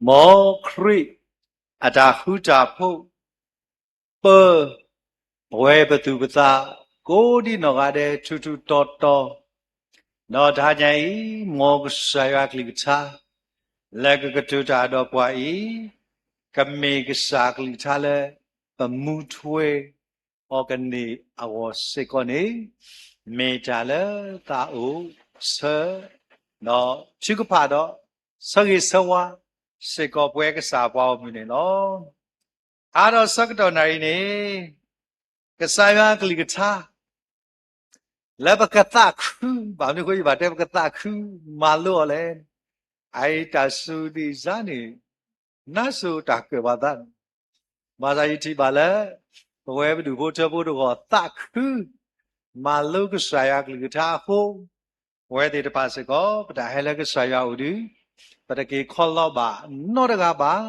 မ်ခရံာ်အတၢ်ဃူတၢ်ဖိး ပၢ ပဝဲပသူၣ်ပသး ကိးဒံနီၢ်ဂၤဒဲး ထူးထူးတီတီ, ဒီးတဟါညါအံၤ မ်ကစၢ်ယွၤအကလုၢ်ကထါ လၢကကတိၤတၢ်ဒီးပှၤအံၤ ကမ့ၢ်ကစၢ်အကလုၢ်ကထါလၢ ပမူထွဲအီၤကန့ၢ်အဂီၢ်စ့ၢ်ကီးန့ၣ် မ့ၢ်တၢ်လၢသးအိၣ်ဆၢ ဒီးထုကဖၣ်ဒီး ဆၢဂ့ၤဆၢဝါစ့ၢ်ကီးပဝဲကစၢ်ပှၤဂီၢ်မုၢ်န့ၣ်လီၤ. အါဒီးဆၢကတီၢ်နၣ်ရံၣ်န့ၣ် ကစၢ်ယွၤအကလုၢ်ကထါ လၢပကသးခု, ဘၣ်မနုၤအဃိယဘၣ်တဲပကသးခု မၤလိအီၤလဲၣ်. အအံၤတၢ်စူၤဒံးစါန့ၣ် နါစိၤတၢ်ကၢၣ်ပှၤသးန့ၣ်, ဘၣ်ဆၣ်ယထံၣ်ဘၣ်လၢ ပဝဲပဒူၣ်ဖိထၢဖိတဂီၢ်သးခု မၤလိကစၢ်ယွၤကလုၢ်ကထါအဃိ, ပဝဲသ့ၣ်တဖၣ်စ့ၢ်ကီး ပတၢ်ဟဲလၢကစၢ်ယွၤအိၣ်ဒီး ပတက့ၤခီလီဘၣ်နီတဂၤဘၣ်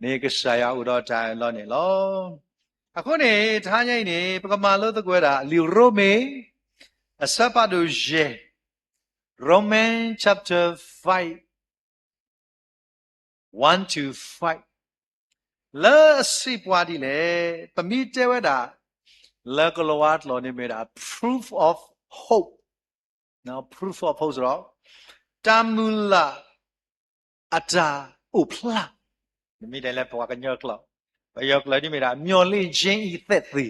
န့ၣ် ကစၢ်ယွၤအိၣ်ဒီးတၢ်အၢၣ်လီၤန့ၣ်လီၤ. အဃိန့ၣ် တဟါညါအံၤန့ၣ် ပကမၤလိသကိးဝဲဒၣ် လံာ်ရိမ့ၤ အဆၢဖးဒိၣ်ယဲၢ်, Romans chapter five, one to five, လၢအစံးပှၤဒ်လဲၣ်, ပမ့ၢ်တဲဝဲဒၣ် လၢကလံးဝါကျိာ်န့ၣ်မ့ၢ်ဒၣ် proof of hope, proof of hope ဒီး တၢ်မုၢ်လၢ်အတၢ်အိၣ်ဖျါ, မ့ၢ်တဲလၢပှၤကညီကျိာ်, ပယီၤကျိာ်ဒ်မ့ၢ်ဒၣ် မျှော်လင့်ခြင်း အသက်သေ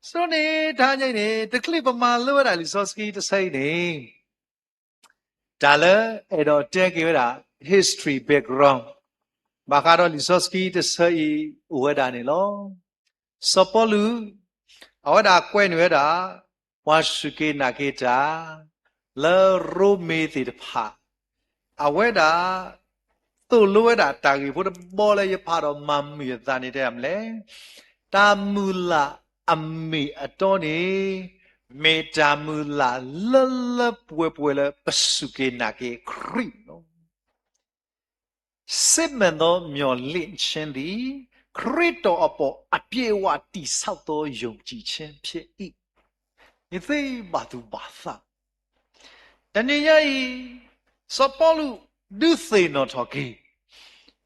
ဆိန့ၣ် တဟါညါအံၤန့ၣ် တချုးပမၤလိဝဲဒၣ်လံာ်စီဆှံတဆၢအံၤန့ၣ် တၢ်လၢအဲၣ်ဒိးတဲက့ၤဝဲဒၣ် history background ဘၣ်ဃးဒီးလံာ်စီဆှံတဆၢအံၤ အိၣ်ဝဲဒၣ်န့ၣ်လီၤ. စီၤပီလူး အဝဲဒၣ်ကွဲးန့ၢ်ဝဲဒၣ် ပှၤစူၢ်က့ၤနာ်က့ၤတၢ် လၢရိမ့ၤသ့ၣ်တဖၣ် အဝဲဒၣ် သိၣ်လိဝဲဒၣ်တၢ်ဂ့ၢ်ဖိတဘီလၢယဖးဒီးမၤမုာ်အသးန့ၣ်တဲဒ်လဲၣ်, တၢ်မုၢ်လၢ်အမ့ၢ်အတီန့ၣ် မ့ၢ်တၢ်မုၢ်လၢ်လၢလၢပှဲၤပှဲၤလၢပစူၢ်က့ၤနာ်က့ၤခရံာ်လီၤ. စစ်မှန်သောမျှော်လင့်ခြင်းသည် ခရစ်တော်အပေါ်အပြည့်အဝတည်ဆောက်သောယုံကြည်ခြင်းဖြစ်၏. ယသ့ဘၣ်သူၣ်ဘၣ်သး တနံၤညါအံၤ စီၤပီလူး ဒုးသ့ၣ်နီၣ်ထီၣ်က့ၤ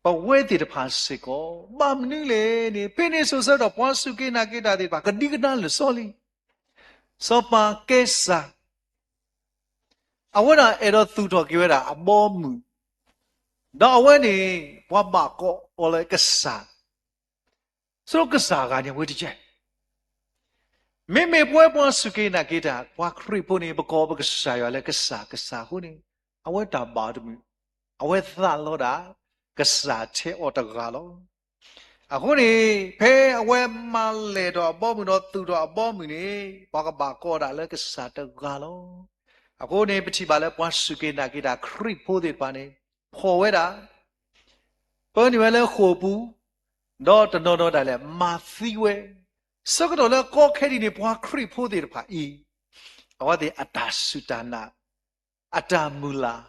ပဝဲသ့ၣ်တဖၣ်စ့ၢ်ကီး ဘၣ်မနုၤလဲၣ်န့ၣ် ဖဲန့ၣ်စိၤဆၢကတီၢ် ပှၤစူၢ်က့ၤနာ်က့ၤတၢ်သ့ၣ်တဖၣ် ကဒံကဒါလၢာ်စီလံ. စီၤပၤကဲစၤ အဝဲဒၣ်အဲၣ်ဒိးသူၣ်ထီၣ်က့ၤဝဲဒၣ်အဘီအမုၢ်, ဒီးအဝဲန့ၣ် ပှၤဘၣ်ကိးအီၤလၢကစၢ်, ဆိကစၢ်အဂၤန့ၣ် အဝဲတကဲ မ့မ့ၢ်ပဝဲပှၤစူၢ်က့ၤနာ်က့ၤတၢ် ပှၤခရံာ်ဖိန့ၣ် ပကိးပကစၢ်ယွၤလၢကစၢ်, ကစၢ်အဃိန့ၣ် အဝဲတၢ်ဘၣ်တမုာ်, အဝဲသးလီဒၣ် ကစၢ်ထဲအီၤတဂၤလီၤ. အဃိန့ၣ် ဖဲအဝဲမၤလဲၢ်ထီၣ်အဘီအမုၢ်ဒီးသူၣ်ထီၣ်အဘီအမုၢ်န့ၣ် ပှၤကဘၣ်ကိးဒၣ်လၢကစၢ်တဂၤလီၤ. အဃိန့ၣ် ပထံၣ်ဘၣ်လၢပှၤစူၢ်က့ၤနာ်က့ၤတၢ်ခရံာ်ဖိသ့ၣ်တဖၣ်န့ၣ် ဖီၣ်ဝဲဒၣ် ပၢနုာ်ဝဲလၢဃိာ်ပူၤ, ဒီးတနီၤနီၤဒၣ်လဲာ် မၤသံဝဲ, ဆၢကတီၢ်လၢကီခဲဒံးန့ၣ် ပှၤခရံာ်ဖိသ့ၣ်တဖၣ်အံၤ အဝဲသ့ၣ်အတၢ်စူၢ်တၢ်နာ် အတၢ်မုၢ်လၢ်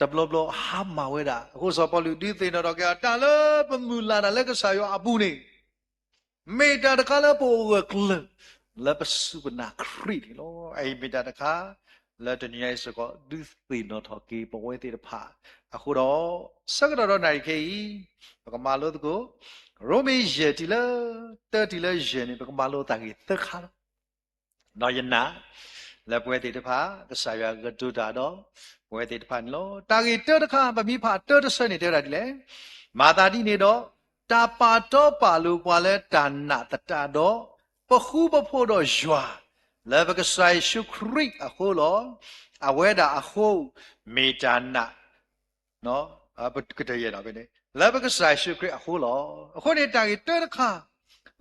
တဘျီဘျီဟါမၢ်ဝဲဒၣ်. အဃိစီၤပီလူးဒုးသ့ၣ်နီၣ်ထီၣ်က့ၤအီၤ တၢ်လၢပမုၢ်လၢ်တၢ်လၢကစၢ်ယွၤအပူၤန့ၣ် မ့ၢ်တၢ်တခါလၢပအိၣ်ဂၢၢ်ကျၢၤ လၢပစူၢ်ပနာ်ခရံာ်န့ၣ်လီၤ. အအံၤမ့ၢ်တၢ်တခါ လၢတနံၤညါအံၤစ့ၢ်ကီး ဒုးသ့ၣ်နီၣ်ထီၣ်က့ၤပဝဲသ့ၣ်တဖၣ်. အဃိဒီး ဆၢကတီၢ်ဒီးနၣ်ရံၣ်ခဲအံၤ ပကမၤလိသကိး ရိမ့ၤယဲၢ်တုၤလၢ တၢတုၤလၢယဲၢ်န့ၣ် ပကမၤလိတၢ်ဂ့ၢ်သၢခါလီၤ. ဒီးယနာ် လၢပဝဲသ့ၣ်တဖၣ် ကစၢ်ယွၤကတိၤတၢ်ဒီး ပဝဲသ့ၣ်တဖၣ်န့ၣ်လီၤ. တၢ်ဂ့ၢ်တၢတခါ ပမ့ၢ်ဖးတၢတဆၢန့ၣ် တဲဝဲဒၣ်ဒ်လဲၣ်. မၤသးဒ်န့ၣ်ဒီး တၢ်ပာ်တီပာ်လိၤပှၤလၢတၢ်နာ်သတးဒီး ပဃူပဖိးဒီးယွၤ လၢပကစၢ်ယ့ၣ်ၡူးခရံာ်အဃိလီၤ. အဝဲဒၣ်အဃိ မ့ၢ်တၢ်နာ် ကတၢၢ်ယဲၢ်ဒီးဖဲန့ၣ် လၢပကစၢ်ယ့ၣ်ၡူးခရံာ်အဃိလီၤ. အဃိန့ၣ် တၢ်ဂ့ၢ်တၢတခါ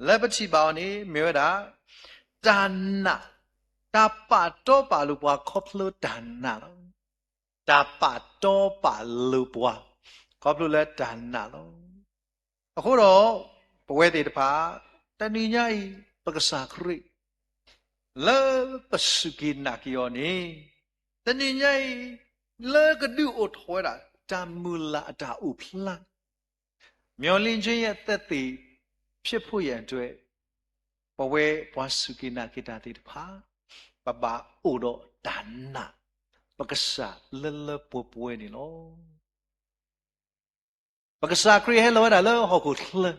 လၢပထံၣ်ဘၣ်အီၤန့ၣ် မ့ၢ်ဝဲဒၣ် တၢ်နာ်, တၢ်ပာ်တီပာ်လိၤပှၤခီဖျိတၢ်နာ်လီၤ. တၢ်ပာ်တီပာ်လိၤပှၤ ခီဖျိလၢတၢ်နာ်လီၤ. အဃိဒီး ပဝဲသ့ၣ်တဖၣ် တနံၤညါအံၤ ပကစၢ်ခရံာ် လၢပစူၢ်က့ၤနာ်က့ၤအီၤန့ၣ် တနံၤညါအံၤ လၢကဒုးအိၣ်ထီၣ်ဝဲဒၣ် တၢ်မုၢ်လၢ်အတၢ်အိၣ်ဖျါ မျှော်လင့်ခြင်းရဲ့သက်သေ ဖြစ်ဖို့ရန်အတွက် ပဝဲပှၤစူၢ်က့ၤနာ်က့ၤတၢ်သ့ၣ်တဖၣ် ပဘၣ်အိၣ်ဒီးတၢ်နာ် ပကစၢ်လၢလၢပှဲၤပှဲၤန့ၣ်လီၤ. ပကစၢ်ခရံာ်ဟဲလီၤဝဲဒၣ်လၢဟီၣ်ခိၣ်ချၢ,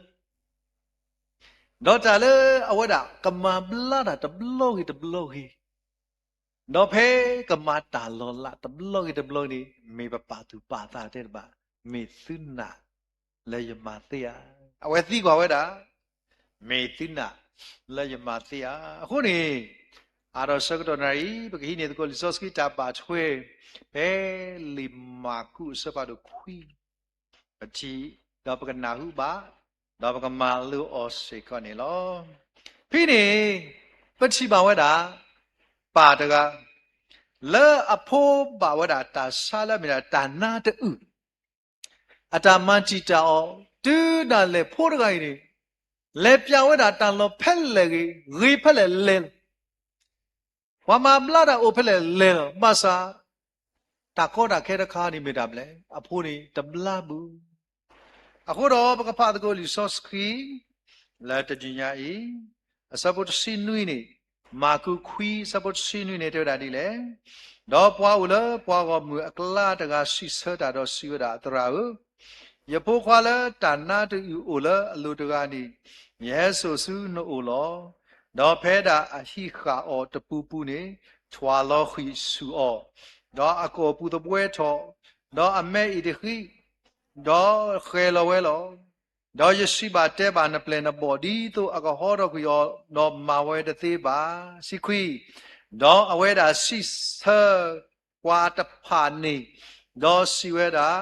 ဒီးတၢ်လၢအဝဲဒၣ်ကမၤဘျါတၢ်တဘျီဂ့ၤတဘျီဂ့ၤ, ဒီးဖဲကမၤတၢ်လီၤလးတဘျီဂ့ၤတဘျီဂ့ၤန့ၣ် မ့ၢ်ပပာ်သူၣ်ပာ်သးတဲတဘၣ်, မ့ၢ်သုနာ်လၢယမၤသ့ဧါ. အဝဲသံကွၢ်ဝဲဒၣ်, မ့ၢ်သုနာ်လၢယမၤသ့ဧါ. အဃိန့ၣ် အါထီၣ်ဆၢကတီၢ်နၣ်ရံၣ် ပကဟံးန့ၢ်သကိးလံာ်စီဆှံတၢ်ဘၣ်ထွဲ ဖဲလံာ်မၢ်ကူးအဆၢဖးဒိၣ်ခွံ ပထံၣ်, ဒီးပကနၢ်ဟူဘၣ်, ဒီးပကမၤလိအီၤစ့ၢ်ကီးန့ၣ်လီၤ. ဖဲန့ၣ် ပထံၣ်ဘၣ်ဝဲဒၣ် ပၢ်တဂၤ လၢအဖှိဘၣ်ဝဲဒၣ်တၢ်ဆါလၢအမ့ၢ်ဒၣ်တၢ်နါတအုၣ်, အတၢ်မၤတံာ်တာ်အီၤ တုၤဒၣ်လဲာ်ဖိတဂၤအံၤန့ၣ် လဲၤပျးဝဲဒၣ်တၢ်လီၢ်ဖဲလဲၣ်ဂ့ၤ ဂ့ၤဖဲလဲၣ်လဲၤလီၤ. ပှၤမၤဘျါတၢ်အိၣ်ဖဲလဲၣ်လဲၤလီၤ. ဘၣ်ဆၣ် တၢ်ကီတၢ်ခဲတခါန့ၣ်မ့ၢ်တၢ်ဘျဲၣ်, အဖိန့ၣ်တဘျါဘူး. အဃိဒီးပကဖးသကိးလံာ်စီဆှံ လၢတနံၤညါအံၤ အဆၢဖိတဆံနွံန့ၣ်, မၢ်ကူးခွံ အဆၢဖိတဆံနွံန့ၣ် တဲဝဲဒၣ်ဒ်လဲၣ်, ဒီးပှၤအိၣ်လၢပှၤဂီၢ်မုၢ်အကျါတဂၤစံးဆၢတၢ်ဒီးစံးဝဲဒၣ်, သရၣ်ဧၢ, ယဖိခွါလၢတၢ်နါတအုၣ်အိၣ်လၢအလိၤတဂၤန့ၣ် ယဟဲစိာ်ဆူနအိၣ်လီၤ. ဒီးဖဲဒၣ်အဟံးဃာ်အီၤတပူၤပူၤန့ၣ် ထွၣ်လီၤဃံၣ်ဆူၣ်အီၤ, ဒီးအကိာ်ပူၤသဘှဲထီၣ်, ဒီးအမဲအံၤတဃံ, ဒီးဃဲၤလီၤဝဲလီၤ. ဒီးယစံးဘၣ်တဲဘၣ်နပျဲၢ်နဘီၣ် ဒ်သိးအကဟီထီၣ်ကွံာ်အီၤ, ဒီးမၤဝဲတသ့ဘၣ်. ဆံခွံ, ဒီးအဝဲဒၣ်စံးဆၢပှၤတဖၣ်န့ၣ်, ဒီးစံးဝဲဒၣ်,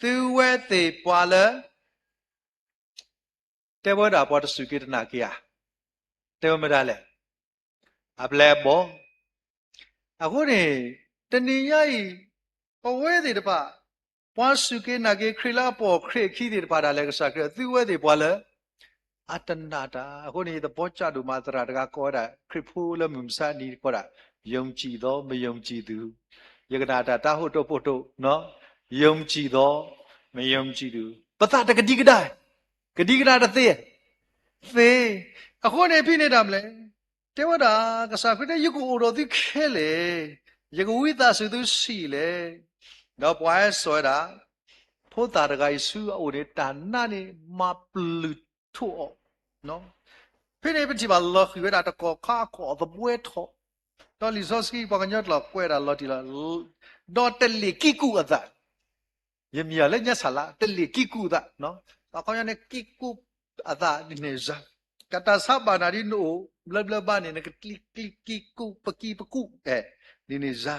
သုဝဲသ့ၣ်ပှၤလၢ တဲဝဲဒၣ်ပှၤတစူၢ်က့ၤတနာ်က့ၤဧါ, တဲဝဲမတၤလဲၣ်, အပျဲၢ်အဘီၣ်. အဃိန့ၣ် တနံၤညါအံၤ ပဝဲသ့ၣ်တဖၣ် ပှၤစူၢ်က့ၤနာ်က့ၤခရံာ်လၢအပိာ်ခရံာ်အခံသ့ၣ်တဖၣ်ဒၣ်လဲာ် ကစၢ်ခရံာ် သုဝဲသ့ၣ်ပှၤလၢ အတနာ်တၢ်. အဃိန့ၣ် ယသဘီကၠိဒိၣ်မးသရၣ်တဂၤကိးဝဲဒၣ် ခရံာ်ဖိလၢမုၢ်မဆါနံၤကိးဒၣ် ယုံကြည်သော မယုံကြည်သူ, ယကနၣ်တၢ်တၢ်ဟိၣ်တိၣ်ပိၣ်တိၣ်, ယုံကြည်သော မယုံကြည်သူ, ပသးတကဒံကဒါ, ကဒံကဒါတသ့, သ့. အဃိန့ၣ်ဖဲန့ၣ်တၢ်မနုၤလဲၣ်, တဲဝဲဒၣ် ကစၢ်ခရံာ်တဲ ယကအိၣ်ဒီးသုခဲလၢာ်, ယကဝံသးစူၤသုဆံးလဲၣ်. ဒီးပှၤဟဲစိာ်ဝဲဒၣ် ဖိသၣ်တဂၤအံၤဆူအအိၣ်န့ၣ် တၢ်နါန့ၣ်မၤပျုၢ်ထီၣ်အီၤ. ဖဲန့ၣ်ပထံၣ်ဘၣ်လီၤဃံၤဝဲဒၣ်တကီၢ်ခါ အကိာ်သဘှဲထီၣ်, ဒီးလံာ်စီဆှံပှၤကညီကျိာ်ကွဲးဒၣ်လီၤတံၢ်လီၤ, ဒီးတလ့ၣ်ကံကူၣ်အသး, ယမ့ၢ်ယၤလၢညါဆၣ်လၢ တလ့ၣ်ကံကူၣ်အသး, အခီပညီန့ၣ် ကံကူၣ်အသးဒ်န့ၣ်စါ, ကတၢ်ဆါဘၣ်နၤဒ်နအိၣ်ဘျၢဘျၢဘၣ်န့ၣ် နကကျံကျံကံကူၣ်ပကံပကူၣ်, အဲ, ဒ်န့ၣ်စါ.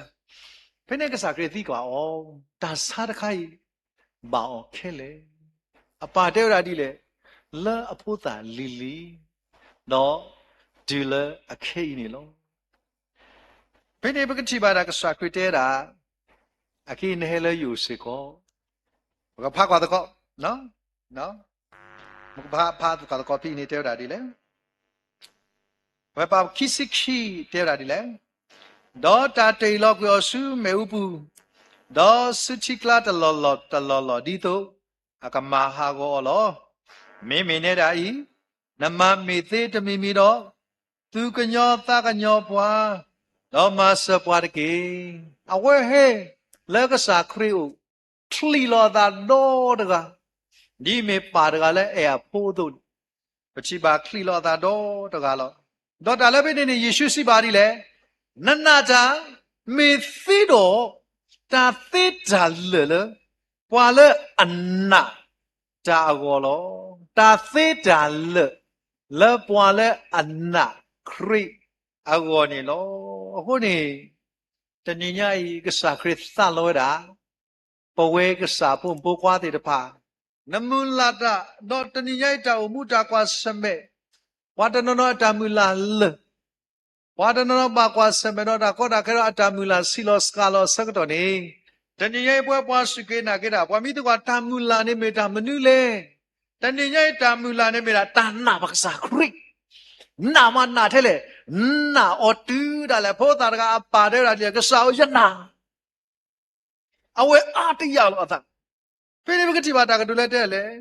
ဖဲန့ၣ်ကစၢ်ခရံာ်သံကွၢ်အီၤ, တၢ်ဆါတခါအံၤ ဘၣ်အီၤခဲလၢာ်. အပၢ်တဲဝဲဒၣ်ဒ်လဲၣ်, လၢအဖိသၣ်လံၤလံၤ, ဒီးတုၤလၢအခဲအံၤန့ၣ်လီၤ. ဖဲန့ၣ်ပကထံၣ်ဘၣ်ဒၣ်ကစၢ်ခရံာ်တဲဒၣ်, အခဲအံၤနဟဲလၢယအိၣ်စ့ၢ်ကီး, ပကဖးကွၢ်သကိး, ပကဖးကွၢ်သကိးဖဲအံၤန့ၣ်တဲဝဲဒၣ်ဒ်လဲၣ်. ဝဲပာ်ခံဆံခံတဲဝဲဒၣ်ဒ်လဲၣ်, ဒီးတၢ်တ့ၢ်လီၤကွံာ်အီၤဆူမ့ၣ်အူပူၤ, ဒီးဆူထံကျါတလီၢ်လီၢ်တလီၢ်လီၢ် ဒ်သိးအကမၤဟးဂီၤအီၤလီၤ. မ့မ့ၢ်နဲဒၣ်အံၤ, နမၤမ့ၢ်သ့တမံၤမံၤဒီး, သူၣ်ကညီၤသးကညီၤပှၤ, ဒီးမၤစၢၤပှၤတက့ၢ်. အဝဲဟဲလၢကစၢ်ခရံာ်အိၣ် ချံးလီၤအသးဒီတဂၤ, ဒ်မ့ၢ်ပၢ်တဂၤလၢအဲၣ်အဖိအသိးန့ၣ်, ပထံၣ်ဘၣ်ချံးလီၤအသးဒီတဂၤလီၤ. ဒီးတၢ်လၢဖဲန့ၣ်န့ၣ် ယ့ၣ်ၡူးစံးဘၣ်ဒ်လဲၣ်, နနာ်တၢ်မ့ၢ်သ့ဒီး, တၢ်သ့တၢ်လၢာ်လၢ ပှၤလၢအနာ်တၢ်အဂီၢ်လီၤ. တၢ်သ့တၢ်လၢာ်လၢပှၤလၢအနာ်ခရံာ်အဂီၢ်န့ၣ်လီၤ. အဃိန့ၣ် တနံၤညါအံၤ ကစၢ်ခရံာ်သးလီဝဲဒၣ် ပဝဲကစၢ်ဖိမုၣ်ဖိခွါသ့ၣ်တဖၣ်, နမုၢ်လၢ်တၢ်, ဒီးတနံၤညါအံၤတၢ်အိၣ်မူတၢ်ကွၢ်ဆၢၣ်မဲာ်, ပှၤတနီၤနီၤအတၢ်မုၢ်လၢ်လၢာ်, ပှၤတနီၤနီၤဘၣ်ကွၢ်ဆၢၣ်မဲာ်ဒီးတၢ်ကီတၢ်ခဲဒီးအတၢ်မုၢ်လၢ်ဆံးလီၤစှၤလီၤအဆၢကတီၢ်န့ၣ်, တနံၤညါအံၤပဝဲပှၤစူၢ်က့ၤနာ်က့ၤတၢ် ပှၤမ့ၢ်သံကွၢ်တၢ်မုၢ်လၢ်န့ၣ်မ့ၢ်တၢ်မနုၤလဲၣ်. တနံၤညါအံၤတၢ်မုၢ်လၢ်န့ၣ်မ့ၢ်ဒၣ်တၢ်နာ်ဘၣ်ကစၢ်ခရံာ် နာ်မးနာ်ထဲလဲၣ်, နာ်အီၤတုၤဒၣ်လဲာ် ဖိသၣ်တဂၤအပၢ်တဲဝဲဒၣ်ဒ်လဲၣ်, ကစၢ်ဧၢယနာ်, အဝဲအါတယၢ်လီၤအသး. ဖဲန့ၣ်ပကထံၣ်ဘၣ်တၢ်ကတိၤလၢတဲလဲၣ်,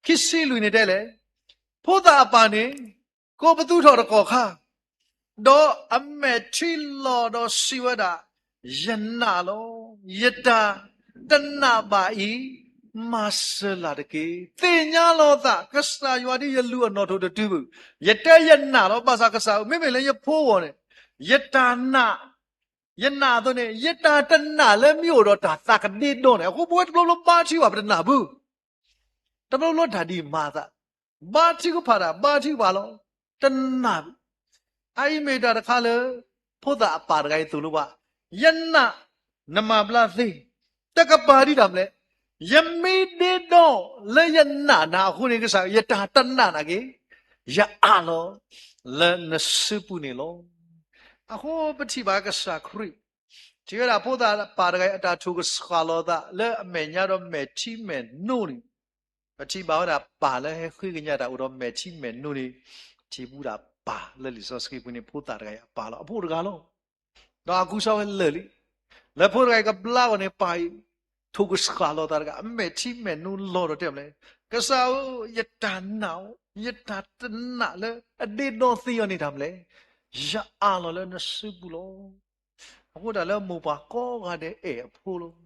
ခံဆံလွံၢ်န့ၣ်တဲလဲၣ်, ဖိသၣ်အပၢ်န့ၣ် ကိးပသူထီၣ်တကီၢ်ခါ, ဒီးအမဲာ်ထံလီၤဒီးစံးဝဲဒၣ်, ယနာ်လီၤ, ယတၢ်တနာ်ဘၣ်အံၤ မၤစၢၤလၢ်တက့ၢ်. သ့ၣ်ညါလီၤသး ကစၢ်ယွၤဒ်ယလူၤအနီၣ်ထိၣ်တတုၤဘၣ်, ယတဲယနာ်လီၤ. ဘၣ်ဆၣ်ကစၢ်ဧၢ, မ့မ့ၢ်လၢယဖိအဂီၢ်န့ၣ်, ယတၢ်နာ်, ယနာ်အသိးန့ၣ် ယတၢ်တနာ်လၢမ့ၢ်အိၣ်ဒီးတၢ်သးကဒ့ဒီန့ၣ်. အဃိပဝဲတဘျီဘျီဘါထုကဖၣ် ပတနာ်ဘၣ်. တဘျီဘျီတၢ်ဒ်မၤသး, ဘါထုကဖၣ်တၢ် ဘါထုကဖၣ်လီၤ, တနာ်ဘၣ်. အအံၤမ့ၢ်တၢ်တခါလၢ ဖိသၣ်အပၢ်တဂၤအံၤသိၣ်လိဘၣ်, ယနာ်, နမၤဘျါသ့, တကပၤဒံးတၢ်မနုၤလဲၣ်. ယမ့ၢ်ဒ့ဒီလၢယနာ်နၤအဃိန့ၣ် ကစၢ်ဧၢ, ယတၢ်တနာ်နာ်က့ၤ, ယအးလီၤလၢနစုပူၤန့ၣ်လီၤ. အဃိပထံၣ်ဘၣ်ကစၢ်ခရံာ် ထံၣ်ဝဲဒၣ်ဖိသၣ်ပၢ်တဂၤအံၤ အတၢ်ထိၣ်ကဆှီလီၤသးလၢအမဲာ်ညါဒီးမဲာ်ထံမဲာ်နိန့ၣ်, ပထံၣ်ဘၣ်ဝဲဒၣ်ပၢ်လၢဟဲဃ့ကညးတၢ်အိၣ်ဒီးမဲာ်ထံမဲာ်နိန့ၣ်, ထံၣ်ဘူးဒၣ်ပၢ်လၢလံာ်စီဆှံပူၤန့ၣ် ဖိသၣ်တဂၤအံၤအပၢ်လီၤ, အဖိတဂၤလီၤ. ဒီးအကူစါဝဲလၢာ်လံ. လၢဖိတဂၤအံၤကဘျါအဂီၢ်န့ၣ် ပၢ်အံၤ ထိၣ်ကဆှီလီၤသးတဂၤ, အမဲာ်ထံမဲာ်နိလီၤဒီးတဲမနုၤလဲၣ်, ကစၢ်ဧၢ, ယတၢ်နာ်အီၤ, ယတၢ်တနာ်လၢအဒ့ဒီသ့အီၤန့ၣ်တၢ်မနုၤလဲၣ်. ယအးလီၤလၢနစုပူၤလီၤ. အဃိတၢ်လၢမိၢ်ပၢ်ကိးဂၤဒဲးအဲၣ်အဖိလီၤ.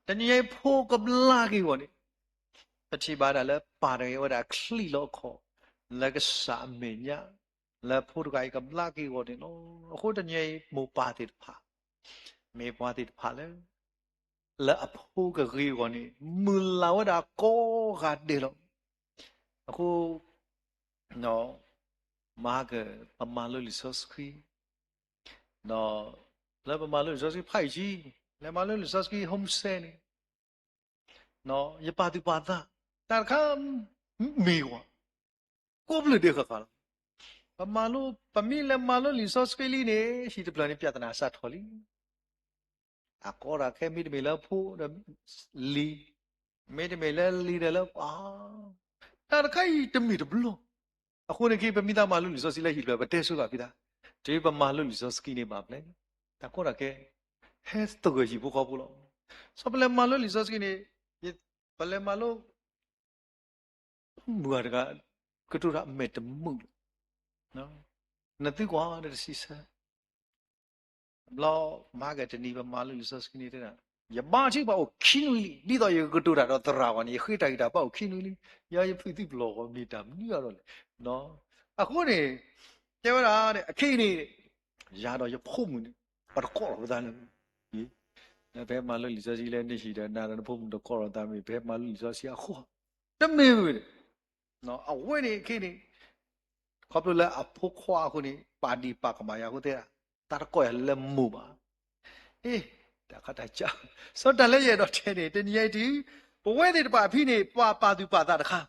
တနံၤအံၤဖိကဘျါက့ၤအဂီၢ်န့ၣ်, ပထံၣ်ဘၣ်ဒၣ်လၢပၢ်တဂၤအံၤဝဲဒၣ်ချံးလီၤအခီၣ် လၢကစၢ်အမဲာ်ညါ, လၢဖိတဂၤအံၤကဘျါက့ၤအဂီၢ်န့ၣ်လီၤ. အဃိတနံၤအံၤမိၢ်ပၢ်သ့ၣ်တဖၣ်, မ့ၢ်ပှၤသ့ၣ်တဖၣ်လၢ လၢအဖိကဂ့ၤအဂီၢ်န့ၣ် မုၢ်လၢ်ဝဲဒၣ်ကိးဂၤဒဲးလီၤ. အဃိ မၤက ပမၤလိလံာ်စီဆှံ, ဒီးလၢပမၤလိလံာ်စီဆှံဖးယံာ်ဆံ, လဲၤမၤလိလံာ်စီဆှံ home study န့ၣ်, ယပာ်သူၣ်ပာ်သး, တၢ်တခါ မ့ၢ်ဝဲ ကိးဘျုးဒဲးဃၣ်ဃၣ်လီၤ. ပမၤလိ, ပမ့ၢ်လဲၤမၤလိလံာ်စီဆှံလံန့ၣ် ဟံၣ်တဖျၢၣ်န့ၣ် ပြဿနာစးထီၣ်လံ. အကီတၢ်ခဲ မ့တမ့ၢ်လၢဖိဒီးလံၤ, မ့တမ့ၢ်လၢလံၤဒီးလၢပှၤ, တၢ်တခါအံၤတမ့ၢ်တဘျီ. အဃိန့ၣ်က့ ပမ့ၢ်သးမၤလိလံာ်စီဆှံလၢဟံၣ်တဖျၢၣ် ပတဲဆိလီၤဖဲသး, တုၤပမၤလိလံာ်စီဆှံန့ၣ်ဘၣ်ဖဲလဲၣ်, တၢ်ကီတၢ်ခဲ ဟဲသဂၢၢ်ဟံၣ်ဖိဃီဖိလီၤ. စီၤပလဲၤမၤလိလံာ်စီဆှံန့ၣ်, ပလဲၤမၤလိ မုၢ်ဂၤတဂၤ ကတိၤတၢ်အမဲာ်တမုာ်လီၤ. နသုကွၢ်ဒီးတဆံဆၢ, ဘျီမၤကတနံၤ ပမၤလိလံာ်စီဆှံန့ၣ်တဲဒၣ်, ယဘါထုကဖၣ်အိၣ်ခံနွံလံ, ဒ်သိးယကကတိၤတၢ်ဒီးသရၣ်ဝဲန့ၣ် ယဃ့တၢ်ဂံၢ်တၢ်ဘါအိၣ်ခံနွံလံ, ယၤယဖုးသံပျီၢ်ဂီၤ မ့ၢ်တၢ်မနုၤအါဒီးလဲၣ်. အဃိန့ၣ် တဲဝဲဒၣ် အခဲအံၤန့ၣ် ယၤဒီးယဖိမုၣ်န့ၣ် ပတကိးလီၤပသးလၢၤ, ဖဲမၤလိလံာ်စီဆှံလၢနဟံၣ်ဒီးနၤဒီးနဖိမုၣ်တကိးလီၤသးမ့ၢ် ဖဲမၤလိလံာ်စီဆှံအဃိ, တမ့ၢ်ဝဲန့ၣ်, အဝဲန့ၣ်ခဲအံၤန့ၣ် ခီဖျိလၢအဖိခွါအဃိန့ၣ် ပာ်ဒံးပာ်ကမၣ်ယၤအဃိသ့ၣ်, တၢ်တကိးယၤလၢမိၢ်ဘၣ်. အ့, တၢ်ခါတၢ်ကၢ, စီၤတၢ်လၢယအဲၣ်ဒိးတဲန့ၣ် တနံၤအံၤတုၤ ပဝဲသ့ၣ်တဖၣ်အဖံန့ၣ် ပှၤပာ်သူၣ်ပာ်သးတခါ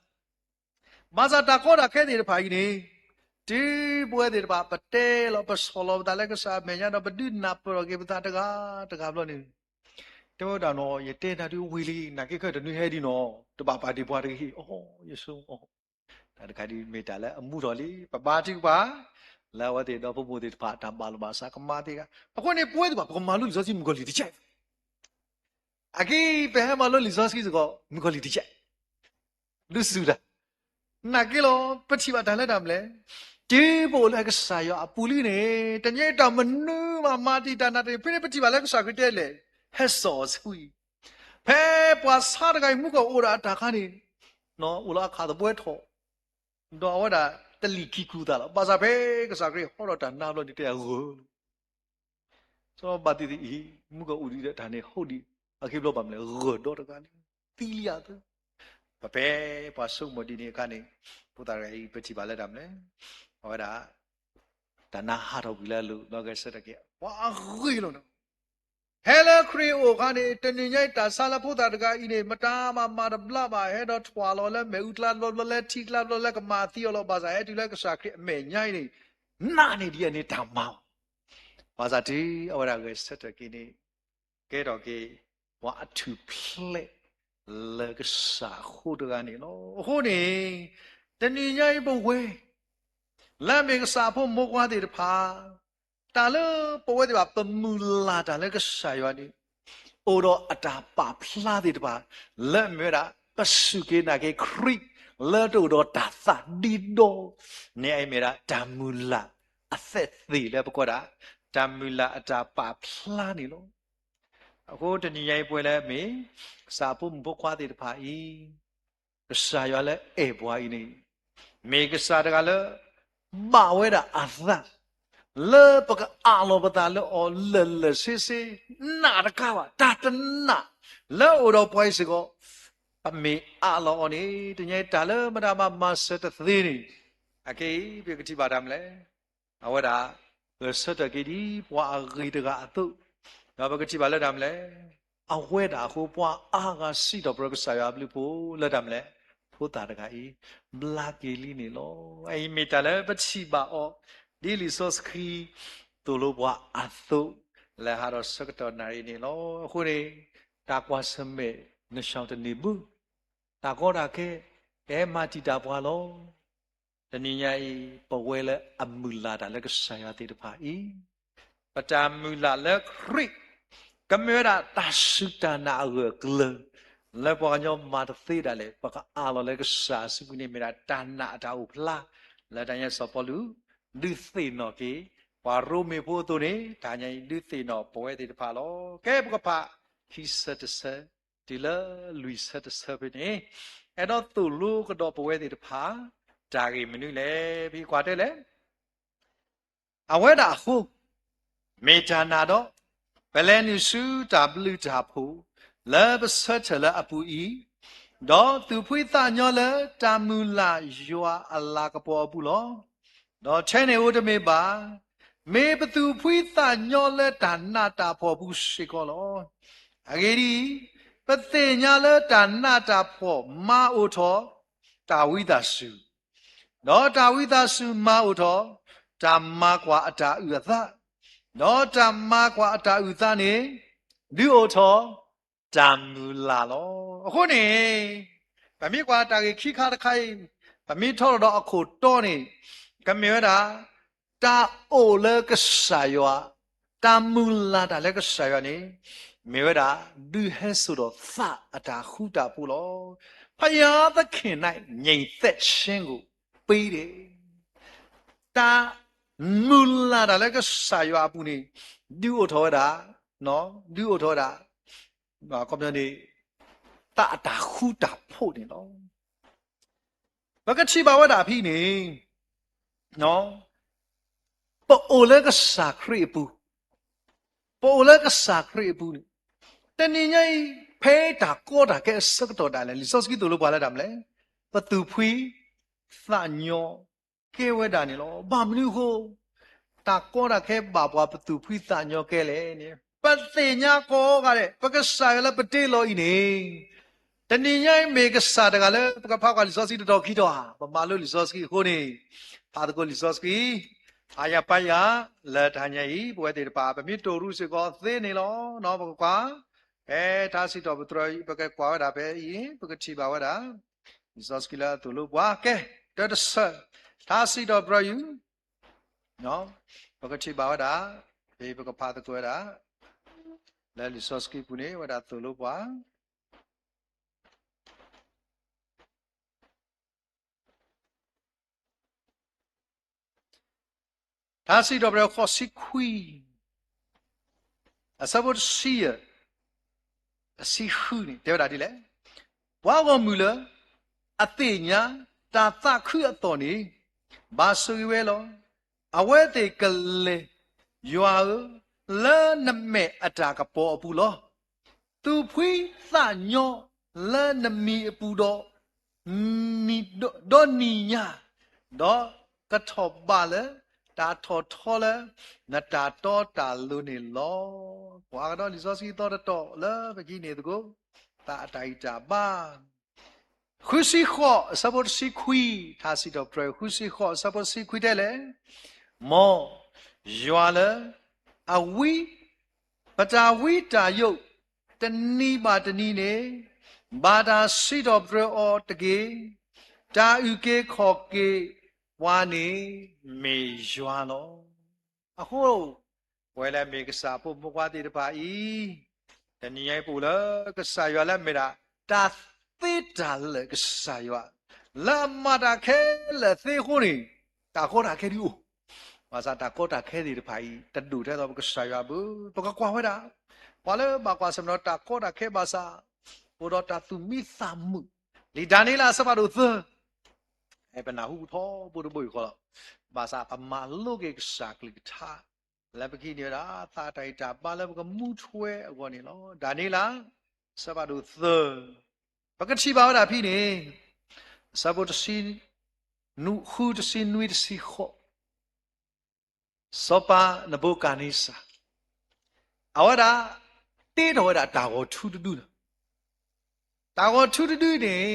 ဘၣ်ဆၣ်တၢ်ကီတၢ်ခဲသ့ၣ်တဖၣ်အံၤန့ၣ်, တုၤပဝဲသ့ၣ်တဖၣ် ပတဲလီၤပဆီၣ်လီၤပသးလၢကစၢ်အမဲာ်ညါဒီး ပဒုးနၢ်ပၢၢ်ထီၣ်က့ၤပသးတဂၤတဂၤဘျီန့ၣ်, တဲဝဲဒၣ်နီၤ ယတဲနၤဒုးဝံၤလံ နာ်က့ခဲတနွံဟဲဒံးနီၤ တဘၣ်ပာ်ဒံးပှၤတဂ့ၤ, အိ ယဆိကမိၣ်, တၢ်တခါဒ်မ့ၢ်တၢ်လၢအမူထီၣ်လံ ပဘါထုကဖၣ် လၢအဝဲသ့ၣ်ဒီဖိမိၢ်သ့ၣ်တဖၣ် တၢ်ဘၣ်လိာ်ဘၣ်စးကမၣ်သ့ၣ်တဖၣ်, အဃိန့ၣ် ပဝဲသ့ၣ်တဖၣ် ပကမၤလိလံာ်စီဆှံမုၣ်ကီၤလံၢ်တကဲ အဂ့ၢ် ပဟဲမၤလိလံာ်စီဆှံစ့ၢ်ကီး မုၣ်ကီၤလံၢ်တကဲး ဒုးစူၤတၢ်, နာ်က့လီၤ ပထံၣ်ဘၣ်တၢ်လၢတၢ်မနုၤလဲၣ်, တုၤပအိၣ်လၢကစၢ်ယွၤအပူၤလံန့ၣ် တနံၤအံၤတၢ်မနုၤမး မၤတံာ်တာ်နးတ့ၢ် ဖဲန့ၣ်ပထံၣ်ဘၣ်လၢကစၢ်ခရံာ်တဲလဲၣ်, ဟဲစိာ်အီၤဆူအံၤ, ဖဲပှၤဆါတဂၤအံၤ မူကီၢ်အိၣ်ဒီးအတၢ်ခါန့ၣ်, အိၣ်လၢအခးသဘှဲထီၣ်, ဒီးအဝဲဒၣ်တလံာ်ခံကူသးလီၤ. ဘၣ်ဆၣ်ဖဲကစၢ်ခရံာ်ဟီထီၣ်တၢ်နါဘျီန့ၣ် တဲဂၢၢ်လီၤ စီၤဘၣ်သ့ၣ်သ့ၣ်အံၤ မူကီၢ်အိၣ်ဒံးဒီးတၢ်န့ၣ် ဟီၣ်ဒံး, အဂ့ၢ်ဘျီဘၣ်မနုၤလဲၣ် ဂၢၢ်ဒီတဂၤန့ၣ် သံလံအသး, ပဖဲပှၤဆိကမိၣ်ဒ်န့ၣ်အခါန့ၣ်, ဖိသၣ်တဂၤအံၤ ပထံၣ်ဘၣ်လၢတၢ်မနုၤလဲၣ်, အဝဲဒၣ် တၢ်နါဟးထီၣ်ကွံာ်လၢအလိၤ ဒီးဂဲၤဆၢထၢၣ်က့ၤ ပှၤအဂ့ၢ်လီၤနီၤ ဟဲလၢခရံာ်အအိၣ်အခါန့ၣ် တနံၤညါအံၤတၢ်ဆါလၢဖိသၣ်တဂၤအံၤန့ၣ် မတၤမၤမၤတဘျါဘၣ် ဟဲဒီးထွၣ်လီၤလၢမဲာ်အူကျါဘျီဘျီ လၢထံကျါဘျီ လၢကမၤသံအီၤလီၤ. ဘၣ်ဆၣ် ဟဲတုၤလၢကစၢ်ခရံာ်အမဲာ်ညါအံၤန့ၣ် နာ်န့ၢ်ဒံးအန့ၣ်တၢ်မၤအီၤ, ဘၣ်ဆၣ်တုၤအဝဲဒၣ်ဂဲၤဆၢထၢၣ်က့ၤန့ၣ် ကဲထီၣ်က့ၤ ပှၤအထူၣ်ဖျဲး လၢကစၢ်အဃိတဂၤန့ၣ်လီၤ. အဃိန့ၣ် တနံၤညါအံၤပဝဲ လၢအမ့ၢ်ကစၢ်အဖိမုၣ်ဖိခွါသ့ၣ်တဖၣ် တၢ်လၢပဝဲသ့ၣ်တဖၣ် ပမုၢ်လၢ်တၢ်လၢကစၢ်ယွၤန့ၣ် အိၣ်ဒီးအတၢ်ပာ်ဖျါသ့ၣ်တဖၣ် လၢအမ့ၢ်ဝဲဒၣ် ပစူၢ်က့ၤနာ်က့ၤခရံာ် လၢတအိၣ်ဒီးတၢ်သးဒ့ဒီ န့ၣ်အမ့ၢ်ဝဲဒၣ် တၢ်မုၢ်လၢ်အသဲးသ့ၣ်လၢပကွၢ်ဒၣ် တၢ်မုၢ်လၢ်အတၢ်ပာ်ဖျါန့ၣ်လီၤ. အဃိတနံၤညါအံၤပဝဲလၢအမ့ၢ် ကစၢ်အဖိမုၣ်ဖိခွါသ့ၣ်တဖၣ်အံၤ, ကစၢ်ယွၤလၢအဲၣ်ပှၤအံၤန့ၣ်, မ့ၢ်ကစၢ်တဂၤလၢ ဘၣ်ဝဲဒၣ်အသး လၢပကအးလီၤပသးလၢအီၤလၢာ်လၢာ်ဆ့ဆ့, နာ်တကးဘၣ် တၢ်တနာ်လၢအအိၣ်ဒီးပှၤအံၤစ့ၢ်ကီး, ပမ့ၢ်အးလီၤအီၤန့ၣ် တနံၤညါအံၤတၢ်လၢမတၤမၤမၤစၢၤတသ့န့ၣ်, အခဲအံၤပကထံၣ်ဘၣ်တၢ်မနုၤလဲၣ်. အဝဲဒၣ် ဂဲၤဆၢထၢၣ်က့ၤဒ်ပှၤအဂ့ၤတဂၤအသိး, ဒီးပကထံၣ်ဘၣ်လၢတၢ်မနုၤလဲၣ်. အဝဲဒၣ်အဃိ ပှၤအါဂၤစံးထီၣ်ပတြၢၤကစၢ်ယွၤအဘျုးအဖှိၣ်လၢတၢ်မနုၤလဲၣ်, ဖိသၣ်တဂၤအံၤ ဘျါက့ၤလံန့ၣ်လီၤ. အအံၤမ့ၢ်တၢ်လၢပထံၣ်ဘၣ်အီၤ ဒ်လံာ်စီဆှံသိၣ်လိပှၤအသိး လၢဟးထီၣ်ဆၢကတီၢ်နၣ်ရံၣ်န့ၣ်လီၤ. အဃိန့ၣ် တၢ်ကွၢ်ဆၢၣ်မဲာ် နဆှီတန့ၢ်ဘၣ်, တၢ်ကီတၢ်ခဲ ကဟဲမၤတံာ်တာ်ပှၤလီၤ. တနံၤညါအံၤ ပဝဲလၢအမုၢ်လၢ်တၢ်လၢကစၢ်ယွၤသ့ၣ်တဖၣ်အံၤ, ပတၢ်မုၢ်လၢ်လၢခရံာ် ကမ့ၢ်ဝဲဒၣ်တၢ်စူၢ်တၢ်နာ်အဂၢၢ်အကျၢၤ လၢပှၤကညီမၤတသ့ဒၣ်လဲာ် ပကအးလီၤလၢကစၢ်အစုပူၤန့ၣ် မ့ၢ်ဒၣ်တၢ်နာ်အတၢ်အိၣ်ဖျါ လၢတၢ်ညါစီၤပီလူး ဒုးသ့ၣ်နီၣ်က့ၤ ပှၤရိမ့ၤဖိအသိးန့ၣ် တနံၤညါအံၤ ဒုးသ့ၣ်နီၣ်ပဝဲသ့ၣ်တဖၣ်လီၤ. ကဲ ပကဖး ခံဆၢတဆၢ တုၤလၢလွံၢ်ဆၢတဆၢဖဲန့ၣ်, အဲၣ်ဒိးသိၣ်လိကဒီးပဝဲသ့ၣ်တဖၣ် တၢ်ဂ့ၢ်မနုၤလဲၣ်. ဖဲကွၢ်တဲလဲၣ် အဝဲဒၣ်အဃိ မ့ၢ်တၢ်နာ်ဒီး ပလဲၤနုာ်ဆူတၢ်ဘျုးတၢ်ဖှိၣ် လၢပဆၢထၢၣ်လၢအပူၤအံၤ, ဒီးသူၣ်ဖှံသးညီလၢတၢ်မုၢ်လၢ်ယွၤအလၤကပီၤအပူၤလီၤ. ဒီးထဲန့ၣ်ဧိၤတမ့ၢ်ဘၣ်, မ့ၢ်ပသူၣ်ဖှံသးညီလၢတၢ်နးတၢ်ဖှီၣ်ပူၤစ့ၢ်ကီးလီၤ. အဂ့ၢ်ဒ်အံၤ, ပသ့ၣ်ညါလၢတၢ်နးတၢ်ဖှီၣ်မၤအိၣ်ထီၣ် တၢ်ဝံသးစူၤ, ဒီးတၢ်ဝံသးစူၤမၤအိၣ်ထီၣ် တၢ်မၤကွၢ်အတၢ်အုၣ်အသး, ဒီးတၢ်မၤကွၢ်အတၢ်အုၣ်အသးန့ၣ် ဒုးအိၣ်ထီၣ် တၢ်မုၢ်လၢ်လီၤ. အဃိန့ၣ် ပမ့ၢ်ကွၢ်တၢ်ဂ့ၢ်ခံခါတခါအံၤ, ပမ့ၢ်ထီထီၣ်ဒီးအခိၣ်တီန့ၣ် ကမ့ၢ်ဝဲဒၣ် တၢ်အိၣ်လၢကစၢ်ယွၤ, တၢ်မုၢ်လၢ်တၢ်လၢကစၢ်ယွၤန့ၣ် မ့ၢ်ဝဲဒၣ် ဒုးဟဲစိာ်ဒီးသးအတၢ်ဃူတၢ်ဖိးလီၤ. ဘုရားသခင်၌ ငြိမ်သက်ခြင်းကို ပေးတယ်. တၢ်မုၢ်လၢ်တၢ်လၢကစၢ်ယွၤအပူၤန့ၣ် ဒုးအိၣ်ထီၣ်ဝဲဒၣ်, ဒုးအိၣ်ထီၣ်ဝဲဒၣ် ခီပညီန့ၣ် သးအတၢ်ဃူတၢ်ဖိးန့ၣ်လီၤ. ပကထံၣ်ဘၣ်ဝဲဒၣ်ဖဲအံၤန့ၣ် ပအိၣ်လၢကစၢ်ခရံာ်အပူၤ, ပအိၣ်လၢကစၢ်ခရံာ်အပူၤန့ၣ် တနံၤညါအံၤ ဖဲတၢ်ကီတၢ်ခဲအဆၢကတီၢ်ဒၣ်လဲာ် လံာ်စီဆှံသိၣ်လိပှၤလၢတၢ်မနုၤလဲၣ်, ပသူၣ်ဖှံသးညီကဲဝဲဒၣ်န့ၣ်လီၤ. ဘၣ်မနုၤအဃိ တၢ်ကီတၢ်ခဲဘၣ်ပှၤပသူၣ်ဖှံသးညီကဲလဲၣ်န့ၣ် ပသ့ၣ်ညါကိးဂၤဒဲး ပကစၢ်ယွၤလၢပတ့လီၤအံၤန့ၣ် တနံၤညါအံၤမ့ၢ်ကစၢ်တဂၤလၢပကဖးကွၢ်လံာ်စီဆှံတတီၤခံတီၤဧါ, ပမၤလိလံာ်စီဆှံအဃိန့ၣ် ဖးသကိးလံာ်စီဆှံ အါယၤပါယၤ လၢတဟါညါအံၤ ပဝဲသ့ၣ်တဖၣ် ပမ့ၢ်တိၢ်ရူးစ့ၢ်ကီးသ့န့ၣ်လီၤ. ပကကွၢ် ဖဲထါစံးထီၣ်ပတြၢၤအံၤ ပကကွၢ်ဝဲဒၣ်ဖဲအံၤ ပကထံၣ်ဘၣ်ဝဲဒၣ် လံာ်စီဆှံလၢအသိၣ်လိပှၤ ကဲ တၢတဆၢ ထါစံးထီၣ်ပတြၢၤအံၤ ပကထံၣ်ဘၣ်ဝဲဒၣ် ဖဲပကဖးသကိးဝဲဒၣ် လၢလံာ်စီဆှံပူၤန့ၣ် ဝဲဒၣ်သိၣ်လိပှၤ ထါစံးထီၣ်ပတြၢၤဃိးဆံခွံ အဆၢဖိတဆံယဲၢ် တဆံဃုန့ၣ် တဲဝဲဒၣ်ဒ်လဲၣ်, ပှၤဂီၢ်မုၢ်လၢ အသ့ၣ်ညါတၢ်သးခုအသီၣ်န့ၣ် ဘၣ်ဆိၣ်ဂ့ၤဝဲလီၤ. အဝဲသ့ၣ်ကလဲၤ ယွၤဧၢ, လၢနမဲာ်အတၢ်ကပီၤအပူၤလီၤ. သူၣ်ဖှံသးညီလၢနမံၤအပူၤဒီး ဒီနံၤညါ, ဒီးကထီၣ်ဘးလၢ တၢ်ထီၣ်ထီလၢ နတၢ်တီတၢ်လိၤန့ၣ်လီၤ. ပှၤကဒီးလံာ်စီဆှံသီတတီၤလၢပကဟံးန့ၢ်သကိး သးအတၢ်ဂံၢ်တၢ်ဘါ ဃုဆံဃိး အဆၢဖိတဆံခွံ, ထါစံးထီၣ်ပတြၢၤ ဃုဆံဃိး အဆၢဖိတဆံခွံတဲလဲၣ်, မ်ယွၤလၢ အဝံ ပတၢ်ဝံတၢ်ယိး တနံၤဘၣ်တနံၤန့ၣ် ဘၣ်တၢ်စံးထီၣ်ပတြၢၤအီၤတက့ၢ်. တၢ်အုၣ်က့ၤခီၣ်က့ၤပှၤန့ၣ် မ့ၢ်ယွၤလီၤ. အဃိ ပဝဲလၢအမ့ၢ်ကစၢ်အဖိမုၣ်ဖိခွါသ့ၣ်တဖၣ်အံၤ တနံၤညါအံၤပအိၣ်လၢကစၢ်ယွၤလၢအမ့ၢ်ဒၣ် တၢ်သ့တၢ်လၢာ်ကစၢ်ယွၤ လၢအမၤတၢ်ခဲလၢာ်သ့အဃိန့ၣ် တၢ်ကီတၢ်ခဲဒုးအိၣ်, ဘၣ်ဆၣ်တၢ်ကီတၢ်ခဲသ့ၣ်တဖၣ်အံၤ တဒိၣ်ထဲသိးပကစၢ်ယွၤဘၣ်. ပကကွၢ်ဝဲဒၣ် ပှၤလၢဘၣ်ကွၢ်ဆၢၣ်မဲာ်ဒီးတၢ်ကီတၢ်ခဲဘၣ်ဆၣ် အိၣ်ဒီးတၢ်သူၣ်မံသးမုာ်, လံာ်ဒၤနံးယ့လးအဆၢဖးဒိၣ်သၢ, ပနၢ်ဟူထီဘိတဘိယူၢ်ဃီလီၤ. ဘၣ်ဆၣ်ပမၤလိက့ၤကစၢ်ကလုၢ်ကထါ လၢပကဟံးန့ၢ်ဝဲဒၣ် သးတၢ်ဂံၢ်တၢ်ဘါလၢပကမူထွဲအဂီၢ်န့ၣ်လီၤ. ဒၤနံးယ့လး အဆၢဖးဒိၣ်သၢ, ပကထံၣ်ဘၣ်ဝဲဒၣ်ဖဲန့ၣ် အဆၢဖိတဆံ နွံ ဃု တဆံနွံ တဆံဃိး, စီၤပၤနဘူၤခၣ်နံစၢ် အဝဲဒၣ် တ့ထီၣ်ဝဲဒၣ်တၢ်ဂီၤထူတဒုလီၤ. တၢ်ဂီၤထူတဒုန့ၣ်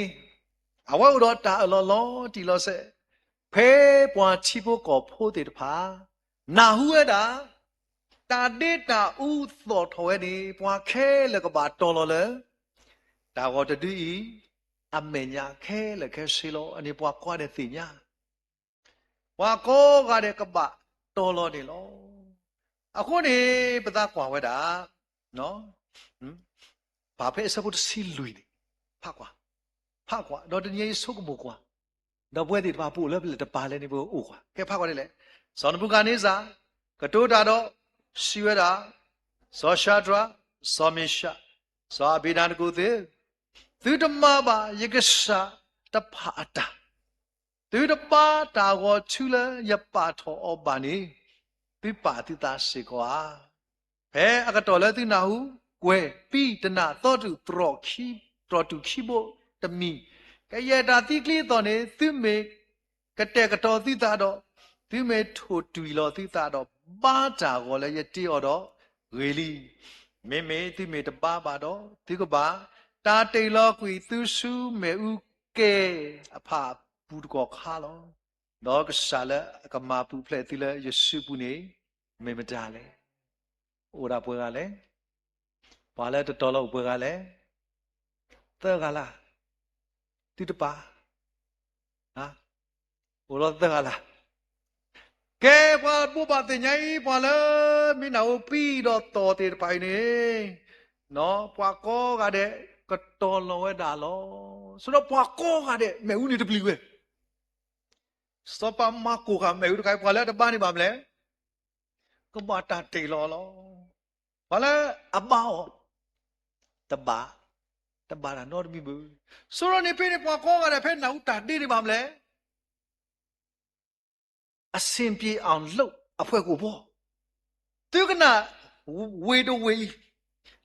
အဝဲအိၣ်ဒီးတၢ်အၢၣ်လီၤလီၤတံၢ်လီၤဆဲး, ဖဲပှၤထံဖိကီၢ်ဖိသ့ၣ်တဖၣ် နၢ်ဟူဝဲဒၣ် တၢ်ဒ့တၢ်အူသီၣ်ထီၣ်ဝဲန့ၣ် ပှၤခဲလၢာ်ကဘၣ်တီၤလီၤလၢ တၢ်ဂီၤတဒုအံၤ အမဲာ်ညါခဲလၢာ်ခဲဆ့လီၤ. အန့ၣ်ပှၤကိးဂၤဒဲးသ့ၣ်ညါ ပှၤကိးဂၤဒဲးကဘၣ်တီၤလီၤန့ၣ်လီၤ. အဃိန့ၣ် ပသးကွၢ်ဝဲဒၣ် ပာ်ဖဲအဆၢဖိတဆံလွံၢ်န့ၣ်, ဖးကွၢ်, ဖးကွၢ်, ဒီးတနံၤအံၤဆိကမိၣ်ကွၢ်, ဒီးပဝဲသ့ၣ်တဖၣ်ပအိၣ်လၢပလဲၣ်တပၤလဲၣ်န့ၣ် ပအိၣ်ကွၢ်, ကဲဖးကွၢ်ဒ်လဲၣ်. စီၤနဘူၤခၣ်နံစၢ် ကတိၤတၢ်ဒီး စံးဝဲဒၣ်, စီၤၡၤဒြး, စီၤမ့ၡး, စီၤအဘ့းနကိၤသ့ၣ်, သုတမၤဘၣ်ယကစၢ်တဖၣ်အတၢ် သုတဘါတၢ်ဂီၤထူလၢယပာ်ထီၣ်အီၤဘၣ်န့ၣ်, သုပာ်သုသးစ့ၢ်ကီးဧါ. ဖဲအကတီၢ်လၢသုနၢ်ဟူကွဲၤ ပံတနၢ်သီတုၤ တြီၢ်တူၢ်ခံဘိတမံၤ, ကယဲၢ်တၢ်သံကျံအသိးန့ၣ် သုမ့ၢ်ကတဲာ်ကတီၤသုသးဒီး သုမ့ၢ်ထိၣ်တွံၢ်လီၤသုသးဒီး ဘါတၢ်ဂီၤလၢယတ့အီၤဒီးဂ့ၤလံ. မ့မ့ၢ်သုမ့ၢ်တဘါဘၣ်ဒီး သုကဘၣ် တၢ်တ့ၢ်လီၤကွံာ်သုစုမ့ၣ်အူကဲအဖၣ်အပူၤတကီၢ်ခါလီၤ. ဒီးကစၢ်လၢအကမၤပူၤဖျဲးသုလၢယစုပူၤန့ၣ် မ့ၢ်မတၤလဲၣ်. အိၣ်ဒၣ်ပှဲၤဂၤလဲၣ်. ပှၤလၢတတီၤလီၤအိၣ်ပှဲၤဂၤလဲၣ်. သၢဂၤလၢ်. သုတပာ် အိၣ်လီၤသၢဂၤလၢ်. ကဲပှၤဘိးဘၣ်သ့ၣ်ညါအံၤ ပှၤလၢမ့ၢ်နၢ်ဟူပံဒီးသီၣ်သ့ၣ်တဖၣ်အံၤန့ၣ်, ပှၤကိးဂၤဒဲးကတီၤလီၤဝဲဒၣ်လီၤ. ဆိဒီးပှၤကိးဂၤဒဲး မ့ၣ်အူန့ၣ်တပျံၤဝဲ စီၤပၤမၤကိၢ်ဃာ်မ့ၣ်အူတခါအံၤ ပှၤလၢတဘါန့ၢ်ဘၣ်မနုၤလဲၣ်. ကဘၣ်တၢ်တ့ၢ်လီၤလီၤ. ပှၤလၢအဘါအီၤ တဘၣ်, တဘၣ်တၢ်နီတမံၤဘၣ်. ဆိဒီးန့ၣ်ဖဲန့ၣ် ပှၤကိးဂၤဒဲး ဖဲနၢ်ဟူတၢ်ဒ့န့ၣ်ဘၣ်မနုၤလဲၣ်. အဆင်ပြေအောင်လုပ် အဖွဲ့ကိုပေါ့. သုကနၣ် ဝ့ၢ်တဝ့ၢ်အံၤ,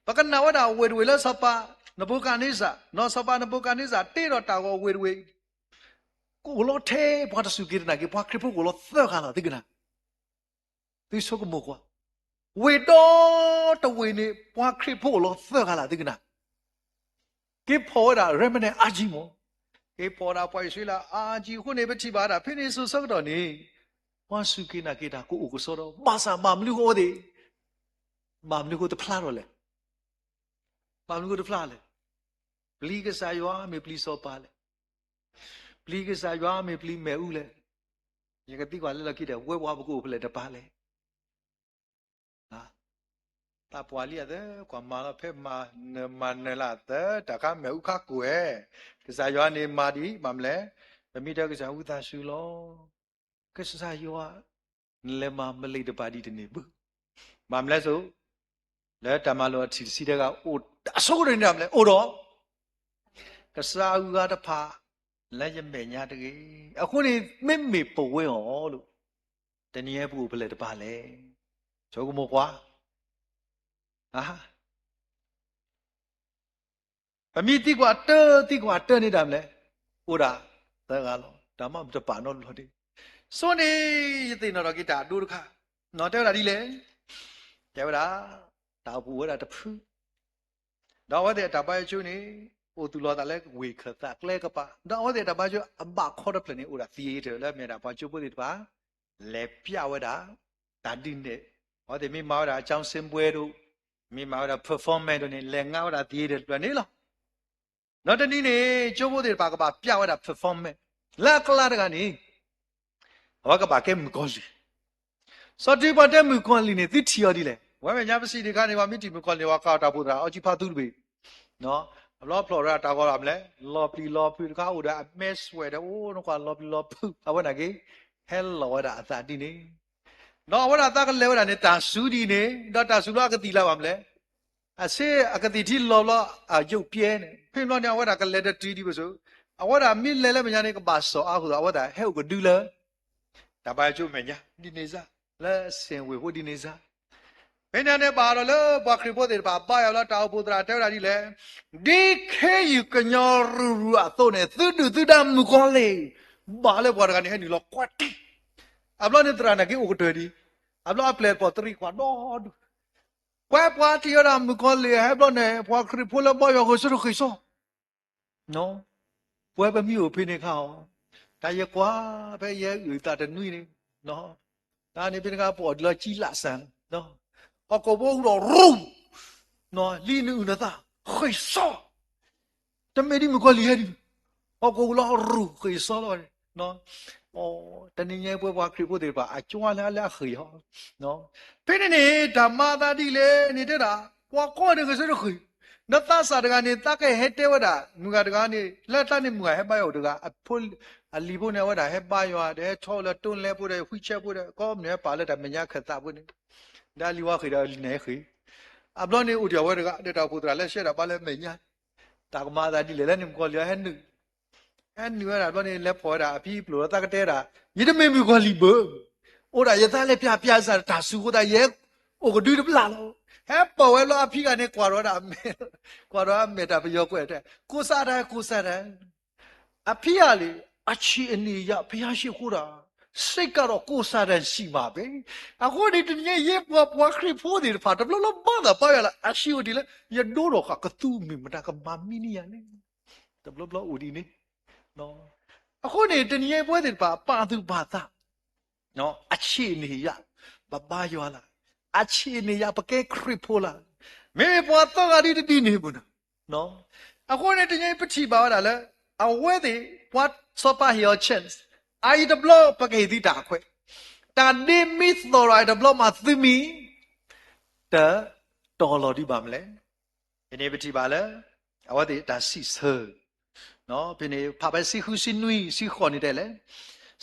ပကနၣ်ဝဲဒၣ်ဝ့ၢ်တဝ့ၢ်လၢစီၤပၤနဘူၤခၣ်နံစၢ်, နီၢ်စီၤပၤနဘူၤခၣ်နံစၢ်တ့ဒီးတၢ်ဂီၤဝ့ၢ်တဝ့ၢ်အံၤ, ကအိၣ်လီၤထဲပှၤတစူၢ်က့ၤနာ်က့ၤ ပှၤခရံာ်ဖိကအိၣ်လီၤသၢဂၤလီၤ သုကနၣ်. သုဆိကမိၣ်ကွၢ်, ဝ့ၢ်ဒီတဝ့ၢ်န့ၣ် ပှၤခရံာ်ဖိအိၣ်လီၤသၢဂၤလီၤ သုကနၣ်. က့ၤဖီၣ်ဝဲဒၣ် remnant အါကံမး, က့ၤဖီၣ်ဒၣ်ပှၤအံၣ်စရ့လးအါကံအဃိန့ၣ် ပထံၣ်ဘၣ်ဒၣ်ဖဲန့ၣ်စိၤဆၢကတီၢ်န့ၣ်, ပှၤစူၢ်က့ၤနာ်က့ၤတၢ်ကအိၣ်ကစီဒီ, ဘၣ်ဆၣ်ဘၣ်မနုၤဃိအဝဲသ့ၣ်, ဘၣ်မနုၤဃိတဖျါထီၣ်လဲၣ်. ဘၣ်မနုၤဃိတဖျါလဲၣ်. ပျံၤကစၢ်ယွၤမ့ၢ်ပျံၤစီၤပၤလဲၣ်. ပျံၤကစၢ်ယွၤမ့ၢ်ပျံၤမ့ၣ်အူလဲၣ်. ယကသံကွၢ်လၢလီၢ်ခံဒီး ဝဲပှၤပကအိၣ်ဖဲလဲၣ်တပၤလဲၣ်. သးပှၢ်လံအသၢ ကွၢ်မၤလီၤဖဲမၤနၢၤမၤနၢၤလၢအသၢ တၢ်ခါမ့ၣ်အူခါကိၢ်ဝဲ, ကစၢ်ယွၤန့ၣ်မၤဒ်အံၤ ဘၣ်မနုၤလဲၣ်. ပမ့ၢ်တဲကစၢ်ဝံသးစူၤလီၤ. ကစၢ်ယွၤ နလဲၤမၤမလ့ၣ်တပၤဒ်တန့ၢ်ဘၣ်. ဘၣ်မနုၤလဲၣ်စိ, လၢတၢ်မၤလိာ်အထံၣ်တဆံတဲဂၤ အိၣ်တၢ်ဆိကတၢၢ်န့ၣ်ဒၣ်မနုၤလဲၣ်, အိၣ်ဒီး ကစၢ်အဂၤတဖၣ် လၢယမဲာ်ညါတဂ့ၤ. အဃိန့ၣ် မ့မ့ၢ်ပဝဲအီၤလီၤ, တနံၤအံၤပအိၣ်ဖဲလဲၣ်တပၤလဲၣ်. ဆိကမိၣ်ကွၢ်, ပမ့ၢ်သံကွၢ်တၢ် သံကွၢ်တၢ်န့ၣ်ဒၣ်မနုၤလဲၣ်, အိၣ်ဒၣ်သၢဂၤလီၤ. တၢ်မ့ၢ်တပာ်နီတဘျီဒံး. ဆိန့ၣ် ယသ့ၣ်နီၣ်ထီၣ်က့ၤတၢ်အဒိတခါ, တဲဝဲဒၣ်ဒ်လဲၣ်, တဲဝဲဒၣ် တၢ်အိၣ်ဖှိၣ်ဝဲဒၣ်တဖု ဒီးအဝဲသ့ၣ်အတၢ်ဘါယွၤကၠိန့ၣ် အိၣ်သူၣ်လီၤသးလၢဝ့ၢ်ခၢၣ်သးကျဲကပၤ, ဒီးအဝဲသ့ၣ်အတၢ်ဘါယွၤကၠိအဘၣ်ခီတဖျၢၣ်န့ၣ် အိၣ်ဒၣ် theater လၢအမ့ၢ်ဒၣ်ပှၤကၠိဖိသ့ၣ်တဖၣ် လဲၤပျဲဝဲဒၣ် တၢ်ဒုးနဲၣ်, အဝဲသ့ၣ်မ့ၢ်မၤဝဲဒၣ် အကြောင်းစင်ပွဲ ဒိၣ်, မ့ၢ်မၤဝဲဒၣ် performance ဒိၣ်န့ၣ် လဲၤငါဝဲဒၣ် theater တဖျၢၣ်န့ၣ်လီၤ. ဒီးတနံၤန့ၣ် ကၠိဖိသ့ၣ်တဖၣ်ကဘၣ်ပျဲဝဲဒၣ် performance လၢအကျါတဂၤန့ၣ် အဝဲကဘၣ်ကဲမုၣ်ကီၤလံၢ်. စီၤတံၢ်ပှၤတဲမုၣ်ကီၤလံၢ်န့ၣ် သုထံၣ်အီၤဒ်လဲၣ်. ပဝဲမဲာ်ညါပစံးတခါန့ၣ် ပှၤမ့ၢ်ထံၣ်မုၣ်ကီၤလံၢ်န့ၣ် ပှၤဃးအီၤတၢ်အိၣ်ဖှိၣ်သရၣ် အီကၠံဖးသူတဘ့ၣ်, အဘျီဖျိးဝဲဒၣ်တၢ်ဂီၤလၢမနုၤလဲၣ်, လီၤပျံၤလီၤဖုးတခါ အိၣ်ဒီးအမဲစွဲးဒီး အိၣ်နကွၢ်လီၤပျံၤလီၤဖုး အဝဲနာ်က့ ဟဲလီၤဝဲဒၣ်အသးဒ်န့ၣ်, ဒီးအဝဲဒၣ်သးကလဲၤဝဲဒၣ်န့ၣ် တၢ်စူၤဒ်အံၤန့ၣ်, ဒီးတၢ်စူၤလၢအကသံၣ်လၢ်ဘၣ်မနုၤလဲၣ် အဆ့အကသံၣ်ထံလီၤဘျီ အယိၣ်ပျဲန့ၣ် ဖဲဘျီန့ၣ် အဝဲဒၣ်ကလဲၤတတုၤဒံးပစိၤ, အဝဲဒၣ်မ့ၢ်လဲၤလၢမဲာ်ညါန့ၣ် ကဘၣ်စီၤအါဃိသတး အဝဲဒၣ်ဟဲအိၣ်ကဒုလၢ တၢ်ဘါယွၤကၠိမဲာ်ညါ ဒ်န့ၣ်စ့ၢ်, လၢစ့ၣ်ဝ့ၢ်ဖိဒ်န့ၣ်စ့ၢ်. ဖဲန့ၣ်န့ၣ်ဘၣ်ဒီးလၢပှၤခရံာ်ဖိသ့ၣ်တဖၣ် ဘါယွၤလၢတၢ်အိၣ်ဖှိၣ်သရၣ်တဲဝဲဒၣ်ဒ်လဲၣ်, ဒ်ခ့ယုၢ်ကညီရူၤရူၤအသိးန့ၣ် သုဒုၣ်သုဒါမုၣ်ကီၤလံၢ်, ဘၣ်လၢပှၤတဂၤန့ၣ်ဟဲနုာ်လီၤကွၢ်တံၢ်, အဘျီန့ၣ်သရၣ်န့ၣ်က့ၤအိၣ်ကတၢၢ်ဒံး, အဘျီအပျဲၢ်အဘီၣ်သရံးကွၢ်ဒီဒူၣ်, ကွၢ်ပှၤထံၣ်ဝဲဒၣ်မုၣ်ကီၤလံၢ်ဟဲဘျီန့ၣ် ပှၤခရံာ်ဖိလၢဘါယွၤဂဲၤဆၢထၢၣ်ဃ့ၢ်စီ ပဝဲပမ့ၢ်အိၣ်ဖဲန့ၣ်ခါအီၤ, တၢ်ယကွၢ်ဖဲယဲအုၣ်သးတနွံန့ၣ်, တၢ်န့ၣ်ဖဲန့ၣ်ခါပအီၣ်ဒ်လီၤကံလးစၢ်, ဟီၣ်ခိၣ်ဖိအူဒီးရူၤ, လံနအုၣ်နသး, ဃ့ၢ်စီ, တမ့ၢ်ဒ်မုၣ်ကီၤလံၢ်ဟဲဒံး, ဟီၣ်ခိၣ်ဖိလီၤရူၤဃ့ၢ်စီလီၤန့ၣ် တနံၤညါပဝဲပှၤခရံာ်ဖိသ့ၣ်တဖၣ် အကွၢ်လၢအလၢအဃ့ၢ်ဟီ, ဖဲန့ၣ်န့ၣ် တၢ်မၤအသးဒ်လဲၣ်န့ၣ်တဲဒၣ်, ပှၤကိးန့ၣ်ဂဲၤဆၢထၢၣ်ဃ့ၢ်, ဒီးသးစၢ်တဂၤန့ၣ် သးကဟဲတဲဝဲဒၣ် မုၣ်ဂၤတဂၤန့ၣ် လၢတၢ်န့ၣ်မုၣ်ဂၤဟဲဘါယွၤအိၣ်တဂၤ, အဖိ, အလံၤဖိန့ၣ် အဝဲဒၣ်ဟဲဘါယွၤဒီး ဟဲထီၣ်လၢတိလဲဖိဒီး ဝံဆဲးဖိဒီး ကိးမုၢ်နံၤဟဲပာ်လၢတၢ်မဲာ်ညါခၢၣ်သးဖိန့ၣ်, ဒီးအလံၤဝါဃ့ၢ်ဒီးအလံၤန့ၣ်ဟဲဃ့ၢ်, အဘျီန့ၣ်အိၣ်ဒံးအဝဲတဂၤ ဒီးတၢ်အိၣ်ဖှိၣ်သရၣ်လၢဆှၢတၢ်ဘါလၢမဲာ်ညါ တၢ်ကမၤအသးဒ်လဲၣ်လၢန့ၣ် မုၣ်ကီၤလံၢ်ဟဲနုာ်, ဟဲနုာ်ဝဲဒၣ်ဘျီန့ၣ် လဲၤဖီၣ်ဝဲဒၣ်အဖံအပျိၢ်လီၤ သးကတဲဒၣ်, ယတမ့ၢ်မုၣ်ကီၤလံၢ်ဘၣ်, အိၣ်ဒၣ်ယသးလဲၤပျၢ်ပျၢ်စၢ်တၢ်ဆူးအဃိသတး ယဲအိၣ်ကဒုတဘျၣ်လီၤ, ဟဲပၢၢ်ဝဲလီၤအဖံဂၤန့ၣ် ကွၢ်ဒီးဝဲဒၣ်အမဲာ်, ကွၢ်ဒီးအမဲာ်တၢ်ပယီၤကွဲးတဲ ကိုးစားတယ် ကိုးစားတယ်, အဖံအလံၤ အချစ်အနေအရ ဘုရားရှိခိုးတာ စိတ်ကတော့ ကိုးစားတယ် ရှိမှာပဲ, အဃိန့ၣ် တနံၤညါယဲပှၤပှၤခရံာ်ဖိသ့ၣ်တဖၣ် တဘျီဘျီဘၣ်သးဘါယွၤလၢ အဆံးအိၣ်ဒ်လဲၣ်, ယဒိဒီးဃာ်ကသူမ့ၢ်မတၤကမၤမံန့ၢ်ယၤလဲၣ်, တဘျီဘျီအိၣ်ဒ်န့ၣ်, အဃိန့ၣ် တနံၤညါပဝဲသ့ၣ်တဖၣ် ပာ်သူၣ်ပာ်သး အဆံးန့ၣ်ယၤ ပဘါယွၤလၢ်, အဆံးန့ၣ်ယၤ ပကဲခရံာ်ဖိလၢ်, မ့မ့ၢ်ပှၤသီဂၤဒ်တဒ်န့ၣ်မုၢ်နၤ, အဃိန့ၣ် တနံၤညါပထံၣ်ဘၣ်ဝဲဒၣ်လၢ အဝဲသ့ၣ် ပှၤစီၤပၤဟ့ၣ်အီၤ chance, အအံၤတဘျီပကဟ့ၣ်သုတၢ်အခွဲး, တၢ်ဒ့မ့ၢ်သီၣ်ရၤအံၤတဘျီမးသုမ့ၢ် တတီၤလီၤဒံးဘၣ်မလဲၣ်. ဖဲန့ၣ်ပထံၣ်ဘၣ်လၢ အဝဲသ့ၣ်တၢ်စံးဆၢ, ဖဲန့ၣ်ဖးဖဲဆံဃုဆံနွံဆံဃိးန့ၣ်တဲလဲၣ်,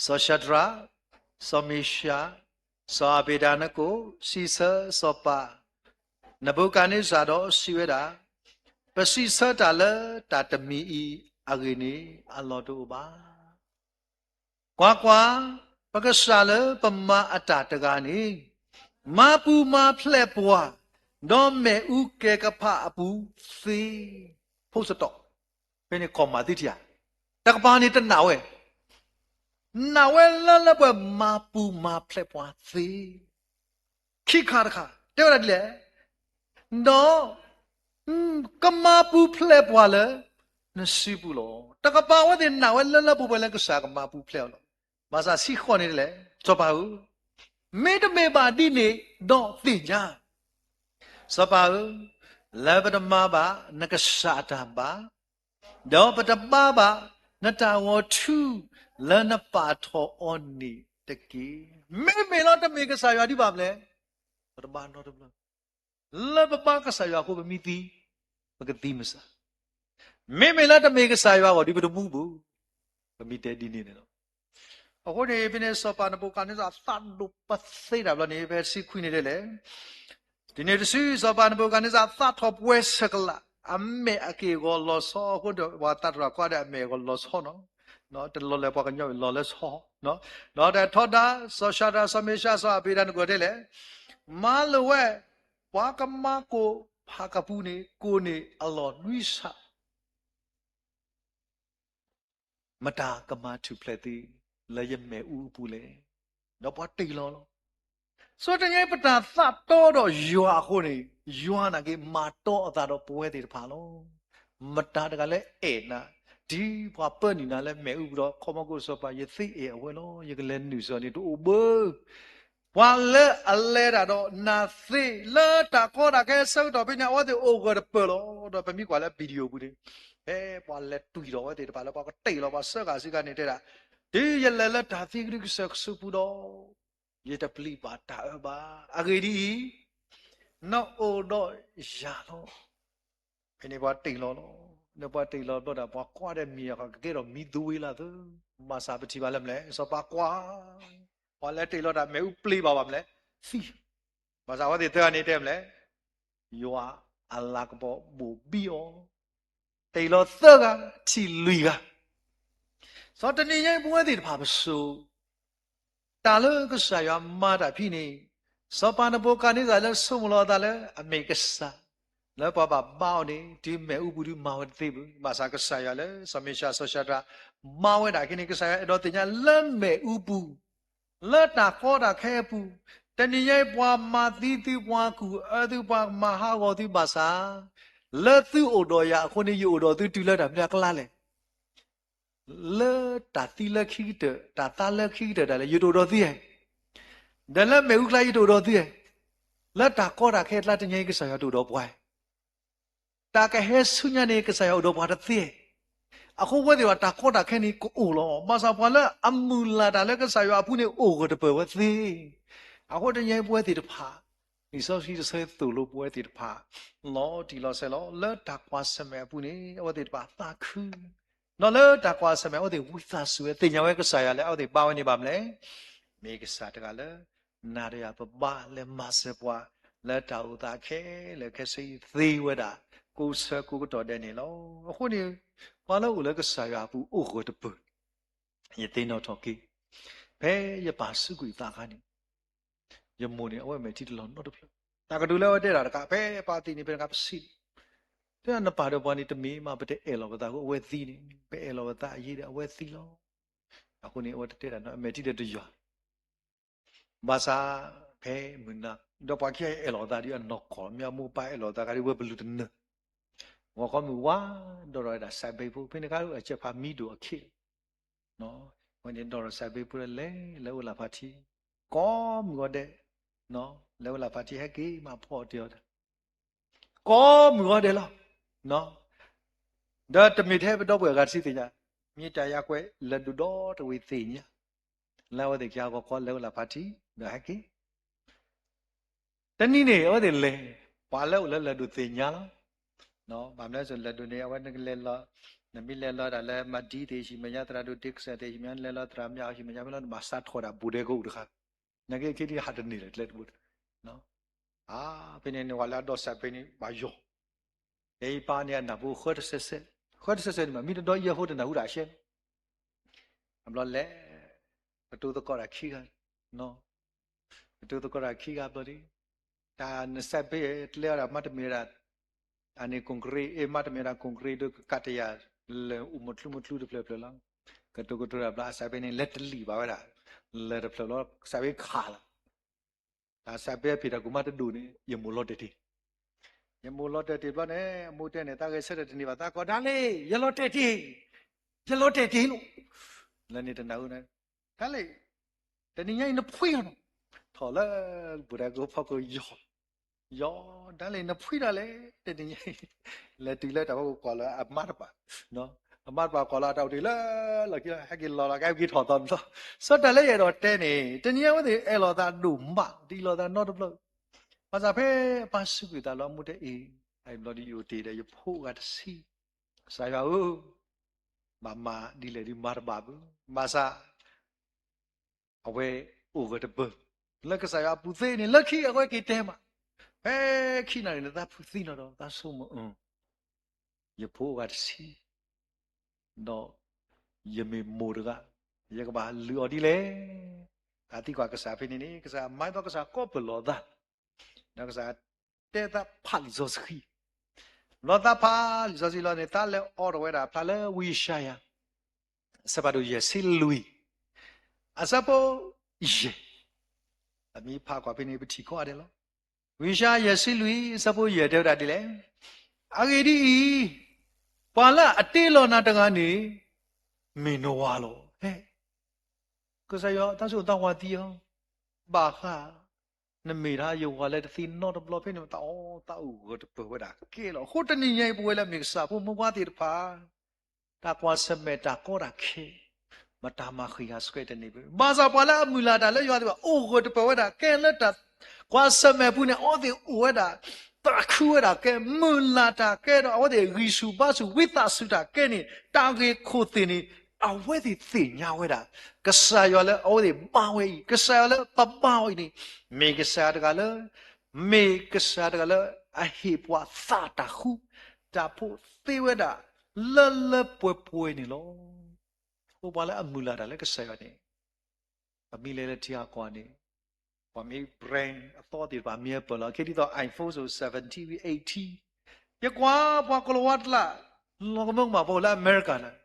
စီၤၡၤဒြး, စီၤမ့ၡး, စီၤအဘ့းနကိၣ် စံးဆၢစီၤပၤ နဘူၤခၣ်န့စၢ်ဒီးစံးဝဲဒၣ်, ပစံးဆၢတၢ်လၢတၢ်တမံၤအံၤအဂ့ၢ်န့ၣ် အလီၢ်တအိၣ်ဘၣ်. ကွၢ်ကွၢ်, ပကစၢ်လၢပမၤအတၢ်တဂၤန့ၣ် မၤပူၤမၤဖျဲးပှၤ, ဒီးမ့ၣ်အူကဲၤကဖးအပူၤသ့, ဖိစတီ, ဖဲန့ၣ် comma သ့ထံဧါ, တကပၤန့ၣ်တနာ်ဝဲ, နာ်ဝဲလၢလၢပှဲၤပှဲၤ မၤပူၤမၤဖျဲးပှၤသ့, ခံခါတခါ တဲဝဲဒၣ်ဒ်လဲၣ်, ဒီး ကမၤပူၤဖျဲးပှၤလၢ နစုပူၤလီၤ. တကပၤအဝဲသ့ၣ်နာ်ဝဲလၢလၢပှဲၤပှဲၤလၢကစၢ်ကမၤပူၤဖျဲးအီၤလီၤ. ဘၣ်ဆၣ်ဆံဃိးန့ၣ်ဒ်လဲၣ်, စီၤပၤဧၢ, မ့တမ့ၢ်ဘၣ်ဒ်န့ၣ်ဒီးသ့ၣ်ညါ, စီၤပၤဧၢ, လၢပတမၤဘၣ်နကစၢ်အတၢ်ဘၣ်, ဒီးပတဘါဘၣ်နတၢ်ဂီၤထူလၢနပာ်ထီၣ်အီၤန့ၣ်တက့ၢ်. မ့မ့ၢ်လီၤတမ့ၢ်ကစၢ်ယွၤဒံးဘၣ်မလဲၣ်, ပတဘါနီတဘျီ လၢပဘါကစၢ်ယွၤအဃိပမ့ၢ်သံ, ပကသံမစၢ်, မ့မ့ၢ်လၢတမ့ၢ်ကစၢ်ယွၤအဂီၢ်ဒီးပတမူပူၤ, ပမ့ၢ်တဲဒ်န့ၣ်န့ၣ်လီၤ. အဃိန့ၣ် ဖဲန့ၣ် စီၤပၤနဘူၤခၣ်န့စၢ် သးဒိၣ်ပသ့တၢ်ဘျီန့ၣ် ဖဲဆံခွံန့ၣ်ဒ်လဲၣ်, ဒ်န့ၣ်တစု စီၤပၤနဘူၤခၣ်န့စၢ် သးထီၣ်ပှဲၤဆဲးကလး, အမဲာ်အက့ၢ်အဂီၤလီၤဆီအဃိဒီး ပှၤသးတရၣ်ကွၢ်ဒီးအမဲာ်အဂီၤလီၤဆီနီၤ, တလီၤလၢပှၤကညီလီၤလၢဆီ, ဒီးတၢ်ထီဒါ စီၤၡၤဒြး စီၤမ့ၡး စီၤအဘ့းနကိၣ်ဒ်လဲၣ်, မၤလိာ်ဝဲ ပှၤကမၤကိၣ်ဖးကပူၤန့ၣ် ကိၣ်န့ၢ်အလီၢ်နွံဆး မတၤကမၤထူၣ်ဖျဲးသု လၢယမဲာ်အူအပူၤလဲၣ်. ဒီးပှၤတ့ၢ်လီၤလီၤ. ဆိတနံၤပတၢ်သးတီဒီးယွၤအဃိန့ၣ်, ယွၤနာ်က့မၤတီအသးဒီးပဝဲသ့ၣ်တဖၣ်လီၤ. မတၤတဂၤလၢအဲၣ်နၤ, ဒ်ပှၤပၢနုာ်နၤလၢမဲာ်အူပူၤဒီး ခီမီကိၣ်စီၤပၤ ယသ့အဲၣ်အဝဲလီၤ, ယကလဲၤနုာ်စ့ၢ်န့ၣ်တအိၣ်ဘၣ်. ပှၤလၢအလဲၤတၢ်ဒီးနၤသ့ လၢတၢ်ကီတၢ်ခဲအဆၢကတီၢ်ဖဲန့ၣ် အဝဲသ့ၣ်အိၣ်ဂၢၢ်တပၢၢ်လီၤ. ဒီးပမ့ၢ်ကွၢ်လၢ video ပူၤန့ၣ်, ဖဲပှၤလဲၤတွံၢ်ဒီးအဝဲသ့ၣ်တဖၣ်လၢပှၤကတ့ၢ်လီၤပှၤစၢဃာ်စ့ၢ်ကီးန့ၣ်တဲဒၣ်, တုၤယလဲၤလၢတၢ်သံကဒုကစၢၢ်ကဆူးပူၤဒီး ယတပျံၤဘၣ်တၢ်အၢဘၣ်. အဂ့ၢ်ဒ်အံၤ, နအိၣ်ဒီးယၤလီၤ. ဖဲန့ၣ်ပှၤတ့ၢ်လီၤလီၤ. လၢပှၤတ့ၢ်လီၤဘျီဒီး ပှၤကွၢ်ဒီးမံၤအခီ ကကဲထီၣ်မံၤသဝ့လၢသၢ, ဘၣ်ဆၣ်ပထံၣ်ဘၣ်လၢမလဲၣ်, စီၤပၤကွၢ်, ပှၤလၢတ့ၢ်လီၤတၢ်မဲာ်အူပျ့ၤဘၣ်ဘၣ်မလဲၣ်, သံ. ဘၣ်ဆၣ်အဝဲသ့ၣ်သၢဂၤန့ၣ်တဲမလဲၣ်, ယွၤ အလၤကပီၤဘိၣ်ဘံၣ်အီၤ, တ့ၢ်လီၤသၢဂၤ, ထံၣ်လွံၢ်ဂၤ. စီၤတနံၤညါအံၤပဝဲသ့ၣ်တဖၣ်ပစိၤ တၢ်လၢကစၢ်ယွၤမၤတၢ်ဖဲန့ၣ်, စီၤပၤနဘူၤခၣ်နံစၢ်လၢဆိကမိၣ်လီၤအသးလၢအမ့ၢ်ကစၢ်, လၢပှၤဘၣ်ဘါအီၤန့ၣ် တုၤမ့ၣ်အူပူၤဒုးမၤဝဲတသ့ဘၣ်. ဘၣ်ဆၣ်ကစၢ်ယွၤလၢ စီၤမ့ၤၡး စီၤၡၤဒြး မၤဝဲဒၣ်က့န့ၣ် ကစၢ်ယွၤအဲၣ်ဒိးသ့ၣ်ညါလၢမ့ၣ်အူပူၤ လၢတၢ်ကီတၢ်ခဲအပူၤ, တနံၤညါအံၤပှၤမၤသံသု, ပှၤကူၣ်အၢသု, ပှၤမၤဟးဂီၤသုဘၣ်ဆၣ်, လၢသုအိၣ်ဒီးယၤအဃိန့ၣ် ယအိၣ်ဒီးသုတုၤလၢတၢ်မနုၤအကျါလဲၣ်. လၢတၢ်သံလၢခံကတၢၢ်, တၢ်သါလၢခံကတၢၢ်ဒၣ်လဲာ် ယတအိၣ်ဒီးသုဧါ. ဒီးလၢမ့ၣ်အူကျါယတအိၣ်ဒီးသုဧါ. လၢတၢ်ကီတၢ်ခဲအကျါတနံၤညါအံၤ ကစၢ်ယွၤတအိၣ်ဒီးပှၤဧါ. တၢ်ကဟဲဆူညါန့ၣ် ကစၢ်ယွၤအိၣ်ဒီးပှၤတသ့ဧါ. အဃိပဝဲသ့ၣ်တဖၣ်တၢ်ကီတၢ်ခဲန့ၣ်ကအိၣ်လီၤ. ဘၣ်ဆၣ်ပှၤလၢအမုၢ်လၢ်တၢ်လၢကစၢ်ယွၤအပူၤန့ၣ် အိၣ်ဂၢၢ်တပၢၢ်ဝဲသ့. အဃိတနံၤညါအံၤပဝဲသ့ၣ်တဖၣ် လံာ်စီဆှံတဆၢသိၣ်လိပဝဲသ့ၣ်တဖၣ် လီၤတံၢ်လီၤဆဲးလီၤ. လၢတၢ်ကွၢ်ဆၢၣ်မဲာ်အပူၤန့ၣ် အဝဲသ့ၣ်တဖၣ်သးခု, ဒီးလၢတၢ်ကွၢ်ဆၢၣ်မဲာ် အဝဲသ့ၣ်ဝံသးစူၤဝဲ သ့ၣ်ညါဝဲကစၢ်ယွၤလၢအဝဲသ့ၣ်ဘါဝဲန့ၣ်ဘၣ်မနုၤလဲၣ်. မ့ၢ်ကစၢ်တဂၤလၢ နၤဒီးယၤပဘါလၢမၤစၢၤပှၤ လၢတၢ်အိၣ်သးခဲလၢာ်ခဲဆ့အံၤသ့ဝဲဒၣ် ကိးဆၢကိးကတီၢ်ဒဲးန့ၣ်လီၤ. အဃိန့ၣ် ပှၤလၢအိၣ်လၢကစၢ်ယွၤအပူၤအိၣ်ဂၢၢ်တပၢၢ် ယသ့ၣ်နီၣ်ထီၣ်က့ၤ, ဖဲယပၢ်စူးကွံာ်သးအခါန့ၣ် ယမိၢ်န့ၣ် အဝဲမဲာ်ထံတလီၤနီတဖျၢၣ်. တၢ်ကတိၤလၢအဝဲတဲတၢ်တခါ ဖဲပၢ်သံန့ၣ် ဖဲတခါပစံး, တဲဒၣ်နပၢ်ဒီးပှၤန့ၣ်တမ့ၢ်မး ပတအဲၣ်လီၤပသးအဃိ အဝဲသံန့ၣ်, ပအဲၣ်လီၤပသးအဃိဒီး အဝဲသံလီၤ. အဃိန့ၣ် အဝဲတတဲတၢ်နီတမံၤ အမဲာ်ထံဒီးတယွၤ ဘၣ်ဆၣ် ဖဲမုၢ်နၤ ဒီးပှၤခံဂၤအဲၣ်လီၤအသးဒီးအနီၢ်ကီၢ် မ့ၢ်အမိၢ်အပၢ်အဲၣ်လီၤအသးဒီးဝဲပလုၢ်တနၢၤ, ဂီၤခီမုၢ်ဝါဒီးဒီးဝဲဒၣ်စးဘ့ဖိ ဖဲန့ၣ်အခါအကၢၢ်ဖးမံဒိၣ်အခ့, ဝဲန့ၣ်ဒီးဒီးစးဘ့ဖိလဲၤလၢဝဲလၢ်ဖးထံ, ကိးမုၢ်ဂီၤဒဲး, လဲၤဝဲလၢ်ဖးထံဟဲက့ၤမးဖီအီၣ်တ့ၢ်အီၤ, ကိးမုၢ်ဂီၤဒဲးလီၤ. ဒီးတမ့ၢ်ထဲပဒီပုၢ်ဝဲၢ်အဂၤတဆံသ့ၣ်ညါ, မ့ၢ်တၢ်ယါကွဲးလၢဒိၣ်ဒီတဝ့ၤသ့ၣ်ညါ, လၢအဝဲသ့ၣ်ခံဂၤဂီၤခီလဲၤဝဲလၢ်ဖးထံ ဒီးဟဲက့ၤ တနံၤန့ၣ် အဝဲသ့ၣ်လဲၤ, ပှၤလၢအိၣ်လၢလၢၢ်ဒိၣ်သ့ၣ်ညါလီၤ. ဘၣ်မနုၤလဲၣ် လၢၢ်ဒိၣ်န့ၣ် အဝဲနကလဲၤလီၤ, နမ့ၢ်လဲၤလီၤဒၣ်လၢမၤဒံသ့ၣ်ဟံၣ်မဲာ်ညါ သရၣ်ဒိၣ်ဒ့ကစၢ်သ့ၣ်ဟံၣ်မဲာ်ညါ နလဲၤလီၤသရၣ်မၠးဟံၣ်မဲာ်ညါ မ့ၢ်လီၤနဘၣ်စးထီၣ်ဒၣ်ဘူးဒဲကအိၣ်တခါ, နာ်က့ခံထံၣ်ဟးတန့ၢ်လၢၤကျဲတဘိ, အါဖဲန့ၣ်န့ၣ် ပှၤလၢအဒီးစးဘ့န့ၣ် ဘၣ်ယိၣ်, ဖဲအံၤပၢ်န့ၣ်အနၢ်ဖိဃၢတဆဲးဆဲး, ဃၢတဆဲးဆဲးန့ၣ်မး မ့ၢ်တဒီးအံၤအဃိတနၢ်ဟူတၢ်အရှဲ အဘျီလဲၤ, ကတိၤသကိးတၢ်ခံဂၤ, ကတိၤသကိးတၢ်ခံဂၤဘျီဒ်, တၢ်နစးဘ့တလဲအီၤဒၣ်မ့တမ့ၢ်ဒၣ်, အန့ၣ် concrete အ့ၣ် မ့တမ့ၢ်ဒၣ် concrete ဒိကကးတယၤလၢအိၣ်မုာ်ချူမုာ်ချူတဖျၢၣ်ဖျၢၣ်လီၤ. ကတိၤကတိၤတၢ်ဘျီအစးဘ့န့ၣ် လဲၤတလံာ်ဘၣ်ဝဲဒၣ်, လၢတဖျၢၣ်လီၤ စးဘ့ခးလီၤ. တၢ်စးဘ့အဖံးတၢ်ကူၣ်မးတဒိၣ်န့ၣ် ယမိၢ်လီၤတဲာ်တ့ၢ်, ယမိၢ်လီၤတဲာ်တ့ၢ်ဘျီန့ၣ် အမိၢ်တဲန့ၣ် သးဂဲၤဆၢထၢၣ်တန့ၢ်ဘၣ် သးကိးဒၣ်လံ, ယလီၤတဲာ်တ့ၢ်, ယလီၤတဲာ်တ့ၢ်လီၤ. လၢန့ၣ်တနၢ်ဟူန့ၣ်, တၢ်လံ, တနံၤညါအံၤနဖှံလီၤနီၤ, ထီၣ်လၢဘူးဒဲကဖီခိၣ်ယီၤ, ယီၤ, တၢ်လံနဖှံဒၣ်လဲာ် တနံၤညါအံၤ, လဲၤတုၤလၢတၢ်ဖီခိၣ်ကွၢ်လၢအမါတပာ်, အမါတပာ်ကွၢ်လီၤအတၢ်အိၣ်တ့ၢ်လၢလီၢ်ခံလီၤ ဟဲက့ၤလီၤလီၤ ကဟဲက့ၤထီၣ်သီတဘျီ, စီၤတၢ်လၢယအဲၣ်ဒိးတဲန့ၣ် တနံၤညါအဝဲသ့ၣ်အဲၣ်လီၤသးဒိၣ်မး ဒ်လီၤသးနီတဘျီ, ဘၣ်ဆၣ်ဖဲပၢ်စူးကွံာ်သးလီၤ အမိၢ်တဲအ့ၣ်, အဘျီဒ်ယအိၣ်တ့ၢ်ဒီးယဖိဂၤတဆံ, ကစၢ်ယွၤဧၢ, ဘၣ်မၤဒ်လဲၣ်ဒ်မၤတဘၣ်ဘၣ်, ဘၣ်ဆၣ် အဝဲအိၣ်ဂၢၢ်တပၢၢ်, လၢကစၢ်ယွၤအပူၤသ့န့ၣ် လၢခံအဝဲက့ၤတဲမး, ဖဲခံနၣ်ရံၣ်န့ၣ် သးဖုသံနီၤဒီး သးဆိကမိၣ်အၢ, ယဖိအိၣ်ဂၤတဆံ, ဒီးယမ့ၢ်မိၢ်တဂၤ, ယကဘၣ်လုၢ်အီၤဒ်လဲၣ်. တၢ်သံကွၢ်ကစၢ်ဖဲန့ၣ်န့ၣ် ကစၢ်မၤသီကစၢ်ကိးပၢၢ်လီၤသး, ဒီးကစၢ်တဲသးဖးလံာ်စီဆှံ, ဘျီသးဖးလံာ်စီဆှံလီၤန့ၣ် သးလဲၤအိးထီၣ်ဝဲဒၣ်ဖျါလၢဝံယၡါယၤ အဆၢဖးဒိၣ်ယဲၢ်ဆံလွံၢ်, အဆၢဖိယဲၢ်, အမ့ၢ်ဖးကွၢ်ဖဲန့ၣ် ပထံၣ်ကိးဂၤဒဲးလီၤ. ဝံယၡါယၤယဲၢ်ဆံလွံၢ် အဆၢဖိယဲၢ်တဲဝဲဒၣ်ဒ်လဲၣ်, အဂ့ၢ်ဒ်အံၤ, ပှၤလၢအတ့လီၤနၤတဂၤန့ၣ် မ့ၢ်နဝၤလီၤ. ဟဲ, ကစၢ်ယွၤ တၢ်ဆိၣ်တၢ်ဝၤသံအီၤ, ဘၣ်ဃး နမ့ၢ်ဒၣ်ယဝၤလၢတသံနီတဘျီဖဲန့ၣ် တၢ်အီၣ်တၢ်အီၣ်ဂၢၢ်တပၢၢ်ဝဲဒၣ်ကဲလီၤ. အဃိတနံၤညါအံၤ ပဝဲလၢမ့ၢ်ကစၢ်ဖိမုၢ်ပှၢ်သ့ၣ်တဖၣ် တၢ်ကွၢ်ဆၢၣ်မဲာ်တၢ်ကီတၢ်ခဲ မတၤမၤဃံးဃာ်ဆှဲတန့ၢ်ဘၣ်. ဘၣ်ဆၣ်ပှၤလၢအမုၢ်လၢ်တၢ်လၢယွၤသ့ၣ်တဖၣ် အိၣ်ဂၢၢ်တပၢၢ်ဝဲဒၣ်ကဲလၢတၢ်ကွၢ်ဆၢၣ်မဲာ်ပူၤန့ၣ် အဝဲသ့ၣ်အိၣ်ဝဲဒၣ် သးခုဝဲဒၣ်ကဲ မုၢ်လၢ်တၢ်ကဲဒီး အဝဲသ့ၣ်ဂံၢ်ဆူၣ်ဘါဆူၣ်ဝံသးစူၤတၢ်ကဲန့ၣ် တၢ်ဂ့ၢ်ခိၣ်သ့ၣ်န့ၣ် အဝဲသ့ၣ်သ့ၣ်ညါဝဲဒၣ် ကစၢ်ယွၤလၢအဝဲသ့ၣ်ဘါဝဲအံၤ ကစၢ်ယွၤလၢပဘါအီၤအံၤန့ၣ် မ့ၢ်ကစၢ်တဂၤလၢ မ့ၢ်ကစၢ်တဂၤလၢ အဟ့ၣ်ပှၤသးတၢ်ဃူတၢ်ဖိးသ့ဝဲဒၣ် လၢလၢပှဲၤပှဲၤန့ၣ်လီၤ. အဃိပှၤလၢအမုၢ်လၢ်တၢ်လၢကစၢ်ယွၤန့ၣ် ပမ့ၢ်လဲၤလၢထံဂၤကီၢ်ဂၤန့ၣ် ပှၤမ့ၢ် brand အသီသ့ၣ်တဖၣ်မ့ၢ်ပၢၢ်လီၤ ခဲဒ်သိး iPhone ဆို seventeen ဝံၤ eighteen, ယကွၢ်ပှၤကိၣ်လၤဝါတလး လီၤကမၢကမၣ်ပှၤအိၣ်လၢအမဲရကၤန့ၣ်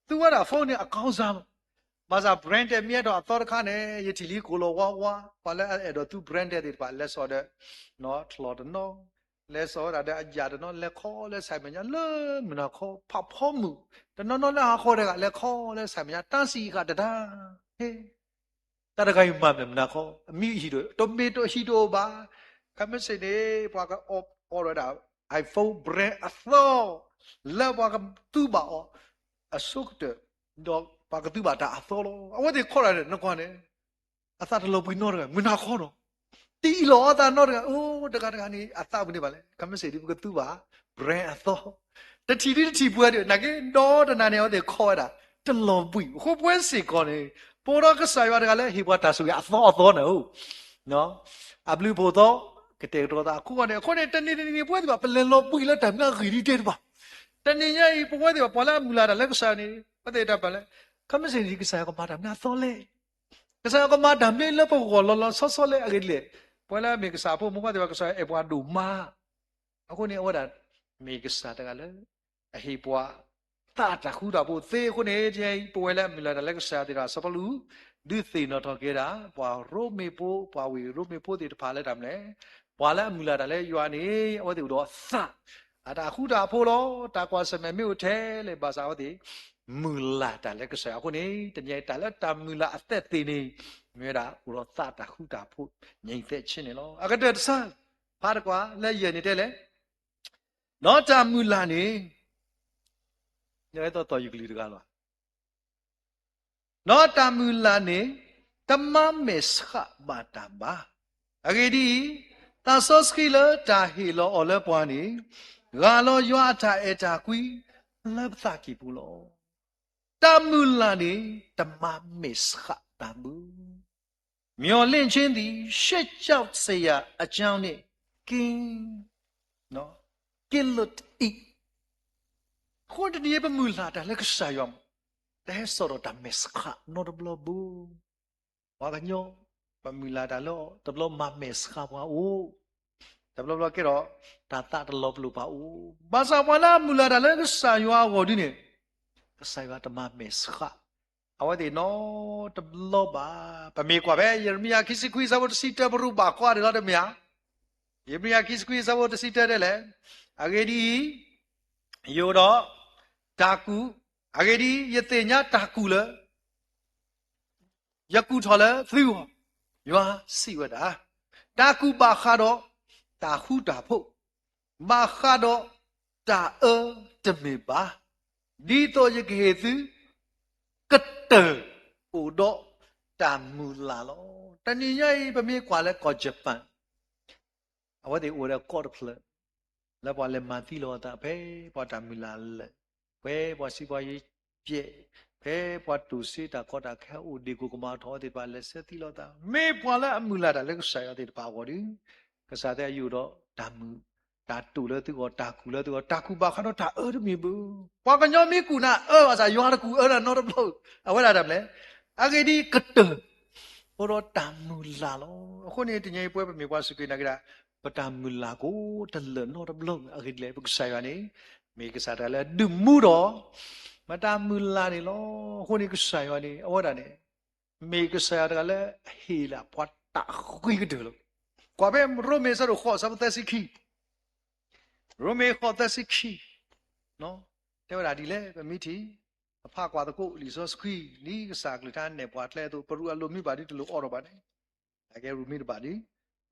သူဝဲဒၣ် phone န့ၣ် အကောင်းစား ဘၣ်ဆၣ် branded မ့ၢ်အဲၣ်ဒိးအသီတခါန့ၣ် ယထံၣ်လံကိၣ်လၤဝါဝါ ပှၤလၢအအဲၣ်ဒိးသူ branded သ့ၣ်တဖၣ် လဲၤစိာ်ဒီး ထီၣ်တနီၤ လဲၤစိာ်ဝဲဒၣ်ဒီးအယၣ်တနီၤ လဲၤခီလၢဆၣ်မဲာ်ညါ လၢမုၢ်နၤခီ ဖးဖီမုၢ် တနီၤနီၤလၢဟးဃီတဂၤ လဲၤခီလၢဆၣ်မဲာ်ညါ တၢ်စံးဃာ်တဒါ ဟ့ တၢ်တဂၤအံၤမၤမနုၤမနုၤခီ အမံၤဟံၣ်ဒိၣ် တမ့ၢ်တဟံၣ်ဒိၣ်ဘၣ် ခဲမုၢ်ဆ့ၣ်န့ၣ် ပှၤကအိးဝဲဒၣ် iPhone brand အသီ လၢပှၤကသူဘၣ်အီၤ အဆိကတၢၢ် ဒီးပှၤကသူဘၣ်တၢ်အသီလီၤ. အဝဲသ့ၣ်ခီဒၣ်န့ၣ် နကွၢ်န့ၣ် အသးတလီၤဘှံးနီတဂၤ မုၢ်နၤခီနီၤ တအံးလီၤအသးနီတဂၤ အိၣ်တဂၤတဂၤန့ၣ် အသးပူၤန့ၢ်ဘၣ်လဲၣ် ခဲမုၢ်ဆ့ၣ်ဒ်ပကသူဘၣ် brand အသီ တထံၣ်ဒ်တထံၣ်ပှဲၤဒီး နာ်က့ဒီတနၤန့ၣ် အဝဲသ့ၣ်ခီဝဲဒၣ် တလီၤဘှံး အဃိပဝဲစ့ၢ်ကီးန့ၣ် ပအိၣ်ဒီးကစၢ်ယွၤတဂၤလၢဟ့ၣ်ပှၤတၢ်ဆိၣ်ဂ့ၤအသီအသီန့ၣ်ဧိၤ အဘျုးအဖှိၣ်သီ ကတဲာ်ကတီၤသးအခိၣ်ဃီန့ၣ် အဃိန့ၣ် တနံၤတနံၤန့ၣ် ပဝဲသ့ၣ်တဖၣ် ပလဲၤလီၤဘှံးလၢတၢ်မနုၤအဂ့ၢ်ဒ်တဲတဘၣ် တနံၤညါအံၤ ပဝဲသ့ၣ်တဖၣ် ပှၤလၢအမုၢ်လၢ်တၢ်လၢကစၢ်ယွၤန့ၣ် ပဝဲသ့ၣ်တဖၣ်လဲၣ် ခဲမုၢ်ဆ့ၣ်န့ၣ် ကစၢ်ယွၤကမၤတၢ်မနုၤအသီလဲၣ် ကစၢ်ယွၤကမၤတၢ်မနုၤလၢပဂီၢ်လီၤလီၤဆီဆီလဲၣ် အဂ့ၢ်ဒ်လဲၣ် ပဝဲလၢအမ့ၢ်ကစၢ်အဖိမုၣ်ဖိသ့ၣ်တဖၣ် ကစၢ်ယွၤအဲၣ်ပှၤဒိၣ်မး အဃိန့ၣ် အဝဲဒၣ် မ့ၢ်ကစၢ်တဂၤလၢ အဟ့ၣ်ပှၤ သးတၢ်ဃူတၢ်ဖိးသ့အဃိန့ၣ် တနံၤအံၤ ပဝဲလၢအမုၢ်လၢ်တၢ်လၢကစၢ်ယွၤသ့ၣ်တဖၣ် စီၤပီလူး ဒုးသ့ၣ်နီၣ်ထီၣ်က့ၤဒၣ် ပှၤရိမ့ၤဖိ ပှၤဝ့ၢ်ရိမ့ၤဖိသ့ၣ်တဖၣ်လၢတၢ်မနုၤလဲၣ် ပှၤလၢအမုၢ်လၢ်တၢ်လၢယွၤန့ၣ် အဝဲသ့ၣ်အိၣ်ဒီးသး အတၢ်ဃူတၢ်ဖိးလီၤ. တၢ်ကွၢ်ဆၢၣ်မဲာ်မ့ၢ်အိၣ်ထဲလဲၣ် ဘၣ်ဆၣ်အဝဲသ့ၣ် မုၢ်လၢ်တၢ်လၢကစၢ်ယွၤအဃိန့ၣ် တနံၤအံၤ တၢ်လၢတၢ်မုၢ်လၢ်အသဲသ့ၣ်န့ၣ် မ့ၢ်ဝဲဒၣ်အိၣ်ဒီးသးတၢ်ဃူတၢ်ဖိး ငြိမ်သက်ခြင်းန့ၣ်လီၤ. အကတၢၢ်တဆၢ ဖးတကွၢ်လၢယဲၢ်န့ၣ်တဲလဲၣ် ဒီးတၢ်မုၢ်လၢ်န့ၣ် ယဲသိးသိးယကလုၢ်တဂၤလီၤ. ဒီးတၢ်မုၢ်လၢ်န့ၣ် တမၤမဲာ်ဆှးဘၣ်တၢ်ဘၣ်. အဂ့ၢ်ဒ်အံၤ, သးစီဆှံလၢတၢ်ဟ့ၣ်လီၤအီၤလၢပှၤန့ၣ် ဂၢ်လီၤယွၤအတၢ်အဲၣ်တၢ်ကွံလၢပသးကံၢ်ပူၤလီၤ. တၢ်မုၢ်လၢ်န့ၣ် တမၤမဲာ်ဆှးတၢ်ဘၣ်. မျှော်လင့်ခြင်းသည် ရှက်ကြောက်စရာအကြောင်းနှင့် ကင်းလွတ်၏. အဃိတနံၤအံၤ ပမုၢ်လၢ်တၢ်လၢကစၢ်ယွၤမး တဟဲစိာ်ဒီးတၢ်မဲာ်ဆှးနီတဘျီဘၣ်. ပှၤကညီ ပမုၢ်လၢ်တၢ်လၢအီၤ တဘျီမၤမဲာ်ဆှးပှၤအိၣ်, တဘျီဘျီကဲဒီး တၢ်သးတလီၤပလိာ်ပှၤအိၣ်, ဘၣ်ဆၣ်ပှၤလၢအမုၢ်လၢ်တၢ်လၢကစၢ်ယွၤအဂီၢ်ဒ်န့ၣ် ကစၢ်ယွၤတမၤမဲာ်ဆှး အဝဲသ့ၣ်နီတဘျီဘၣ်. ပမ့ၢ်ကွၢ်ဖဲ ယံးရမံယၤ ခံဆံခွံ အဆၢဖိတဆံတၢ ပရူးဘၣ်ကွၢ်ဒံးလီၤတမ့ၢ်ဧါ. ယံးရမံယၤ ခံဆံခွံ အဆၢဖိတဆံတၢတဲလဲၣ်, အဂ့ၢ်ဒ်အံၤ, ယအိၣ်ဒီးတၢ်ကူၣ်, အဂ့ၢ်ဒ်အံၤ, ယသ့ၣ်ညါတၢ်ကူၣ်လၢ ယကူၣ်ထီၣ်လၢသုဂီၢ်, ယွၤစံးဝဲဒၣ်, တၢ်ကူၣ်ဘၣ်ဃးဒီးတၢ်ဃူတၢ်ဖိး, ဘၣ်ဃးဒီးတၢ်အၢတမ့ၢ်ဘၣ်, ဒ်သိးယကဟ့ၣ်သု ကတၢၢ်အိၣ်ဒီးတၢ်မုၢ်လၢ်လီၤ. တနံၤညါအံၤ ပမ့ၢ်ကွၢ်လၢကီၢ် Japan အဝဲသ့ၣ်အိၣ်ဒီးကီၢ်တဖျၢၣ် လၢပှၤလဲၤမၤသံလီၤအသး ဖဲပှၤတၢ်မုၢ်လၢ်လၢာ်, ဖဲပှၤစံးပှၤယပျဲး, ဖဲပှၤတိၢ်စ့တၢ်ကီတၢ်ခဲအိၣ် ဒ့ၣ်ကိၣ်ကမၤထီၣ်သ့ၣ်တဖၣ် လဲၤဆၢသံလီၤအသး, မ့ၢ်ပှၤလၢအမုၢ်လၢ်တၢ်လၢကစၢ်ယွၤသ့ၣ်တဖၣ်အဂီၢ်ဒီး ကစၢ်တဲယအိၣ်ဒီးတၢ်မုၢ်, တၢ်တိၢ်လၢသုဂီၢ်, တၢ်ကူၣ်လၢသုဂီၢ်, တၢ်ကူၣ်ဘၣ်ဃးဒီးတၢ်အၢတမ့ၢ်ဘၣ်. ပှၤကညီမ့ၢ်ကူၣ်နၤအၢဘၣ်ဆၣ် ယွၤတကူၣ်အၢနၤနီတဘျီ, အဝဲဒၣ်တၢ်မနုၤလဲၣ်, အဂ့ၢ်ဒ်အံၤ ကတၢၢ် အိၣ်ဒီးတၢ်မုၢ်လၢ်လီၤ. အဃိန့ၣ် တနံၤအံၤပဝဲပမ့ၢ်ပှၤစူၢ်က့ၤနာ်က့ၤတၢ်, ပတၢ်မုၢ်လၢ်ကိးတလၢာ်နီတဘျီ, အဂ့ၢ်ဒ်လဲၣ်, ပကစၢ်ယွၤန့ၣ် မ့ၢ်ကစၢ်တဂၤလၢအဒုးမူဒီး မတၤမုၢ်လၢ်န့ၣ်လီၤ. အဃိန့ၣ်ကစၢ်ယွၤန့ၣ် အဝဲဒၣ်န့ၣ် မ့ၢ်ကစၢ်ယွၤတဂၤလၢအဟ့ၣ်လၢပှၤတၢ်ဃံကတၢၢ်လီၤ. ကွၢ်ဖဲရိမ့ၤအဆၢဒိၣ်ဃိး အဆၢဖိသၢဆံခံ, ရိမ့ၤဃိးသၢဆံခံ တဲဝဲဒၣ်ဒ်လဲၣ်, ပမ့ၢ်ထံၣ် ပဖးကွၢ်သကိးလံာ်စီဆှံ ဒ်ကစၢ်အကလုၢ်ကထါနဲၣ်ပှၤကျဲအသိး ပရူးအလိၤမံဘၣ်ဒ်တလိၣ်အီၤထီၣ်ဘၣ်န့ၣ်, အကဲရူၤမံတဘၣ်ဒ်, နကီး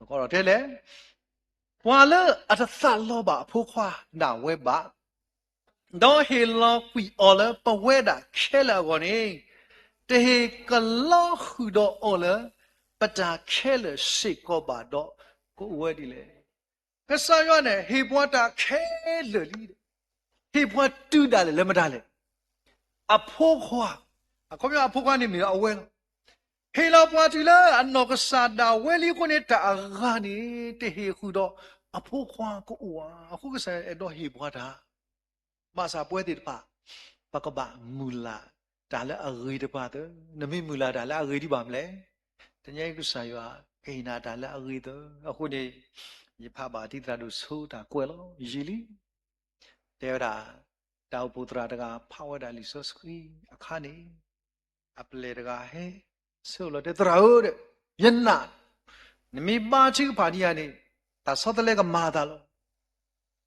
ထီၣ်ထဲလဲၣ်, ပှၤလၢအတသးလီဘၣ်အဖိခွါဒၣ်ဝဲဘၣ် ဒီးဟ့ၣ်လီၤကွံာ်အီၤလၢပဝဲဒၣ်ခဲလၢာ်အဂီၢ်န့ၣ်, တဟ့ၣ်ကလီဃုာ်ဒီးအီၤလၢ ပတၢ်ခဲလၢာ်စ့ၢ်ကီးဘၣ်ဒီး ကအိၣ်ဝဲဒ်လဲၣ်. ကစၢ်ယွၤန့ၣ် ဟ့ၣ်ပှၤတၢ်ခဲလၢာ်လံ, ဟ့ၣ်ပှၤတုၤဒၣ်လဲာ်လၢမတၤလဲၣ်. အဖိခွါ, အခီပညီအဖိခွါန့ၣ်မ့ၢ်အဝဲလီၤ. ဟ့ၣ်လီၤပှၤတုၤလၢအနီၢ်ကစၢ်ဒၣ်ဝဲလံအဃိန့ၣ် တၢ်အဂၤန့ၣ် တဟ့ၣ်ဃုာ်ဒီး အဖိခွါကအိၣ်ဧါ. အဃိကစၢ်ယွၤအဲၣ်ဒိးဟ့ၣ်ပှၤတၢ် ဘၣ်ဆၣ်ပဝဲသ့ၣ်တဖၣ် ပကဘၣ်မုၢ်လၢ်တၢ်လၢအဂ့ၤတဖၣ်သၢ. နမ့ၢ်မုၢ်လၢ်တၢ်လၢအဂ့ၤဒံးဘၣ်မလဲၣ်. တနံၤအံၤကစၢ်ယွၤကဟ့ၣ်နၤတၢ်လၢအဂ့ၤသၢ. အဃိန့ၣ် ယဖးဘၣ်ထံသရၣ်ဒိၣ်ဆိတၢ်ကွဲးလီၤ. ယံာ်လံ တဲဝဲဒၣ် တၢ်အိၣ်ဖှိၣ်သရၣ်တဂၤဖးဝဲဒၣ်လံာ်စီဆှံအခါန့ၣ် အပျဲၢ်တဂၤဟဲဆၢလီၤတဲ သရၣ်ဧၢ, ယနာ်, နမ့ၢ်ဘါထုကဖၣ်ဒံးယၤန့ၣ် တၢ်ဆီတလဲကမၤအသးလီၤ.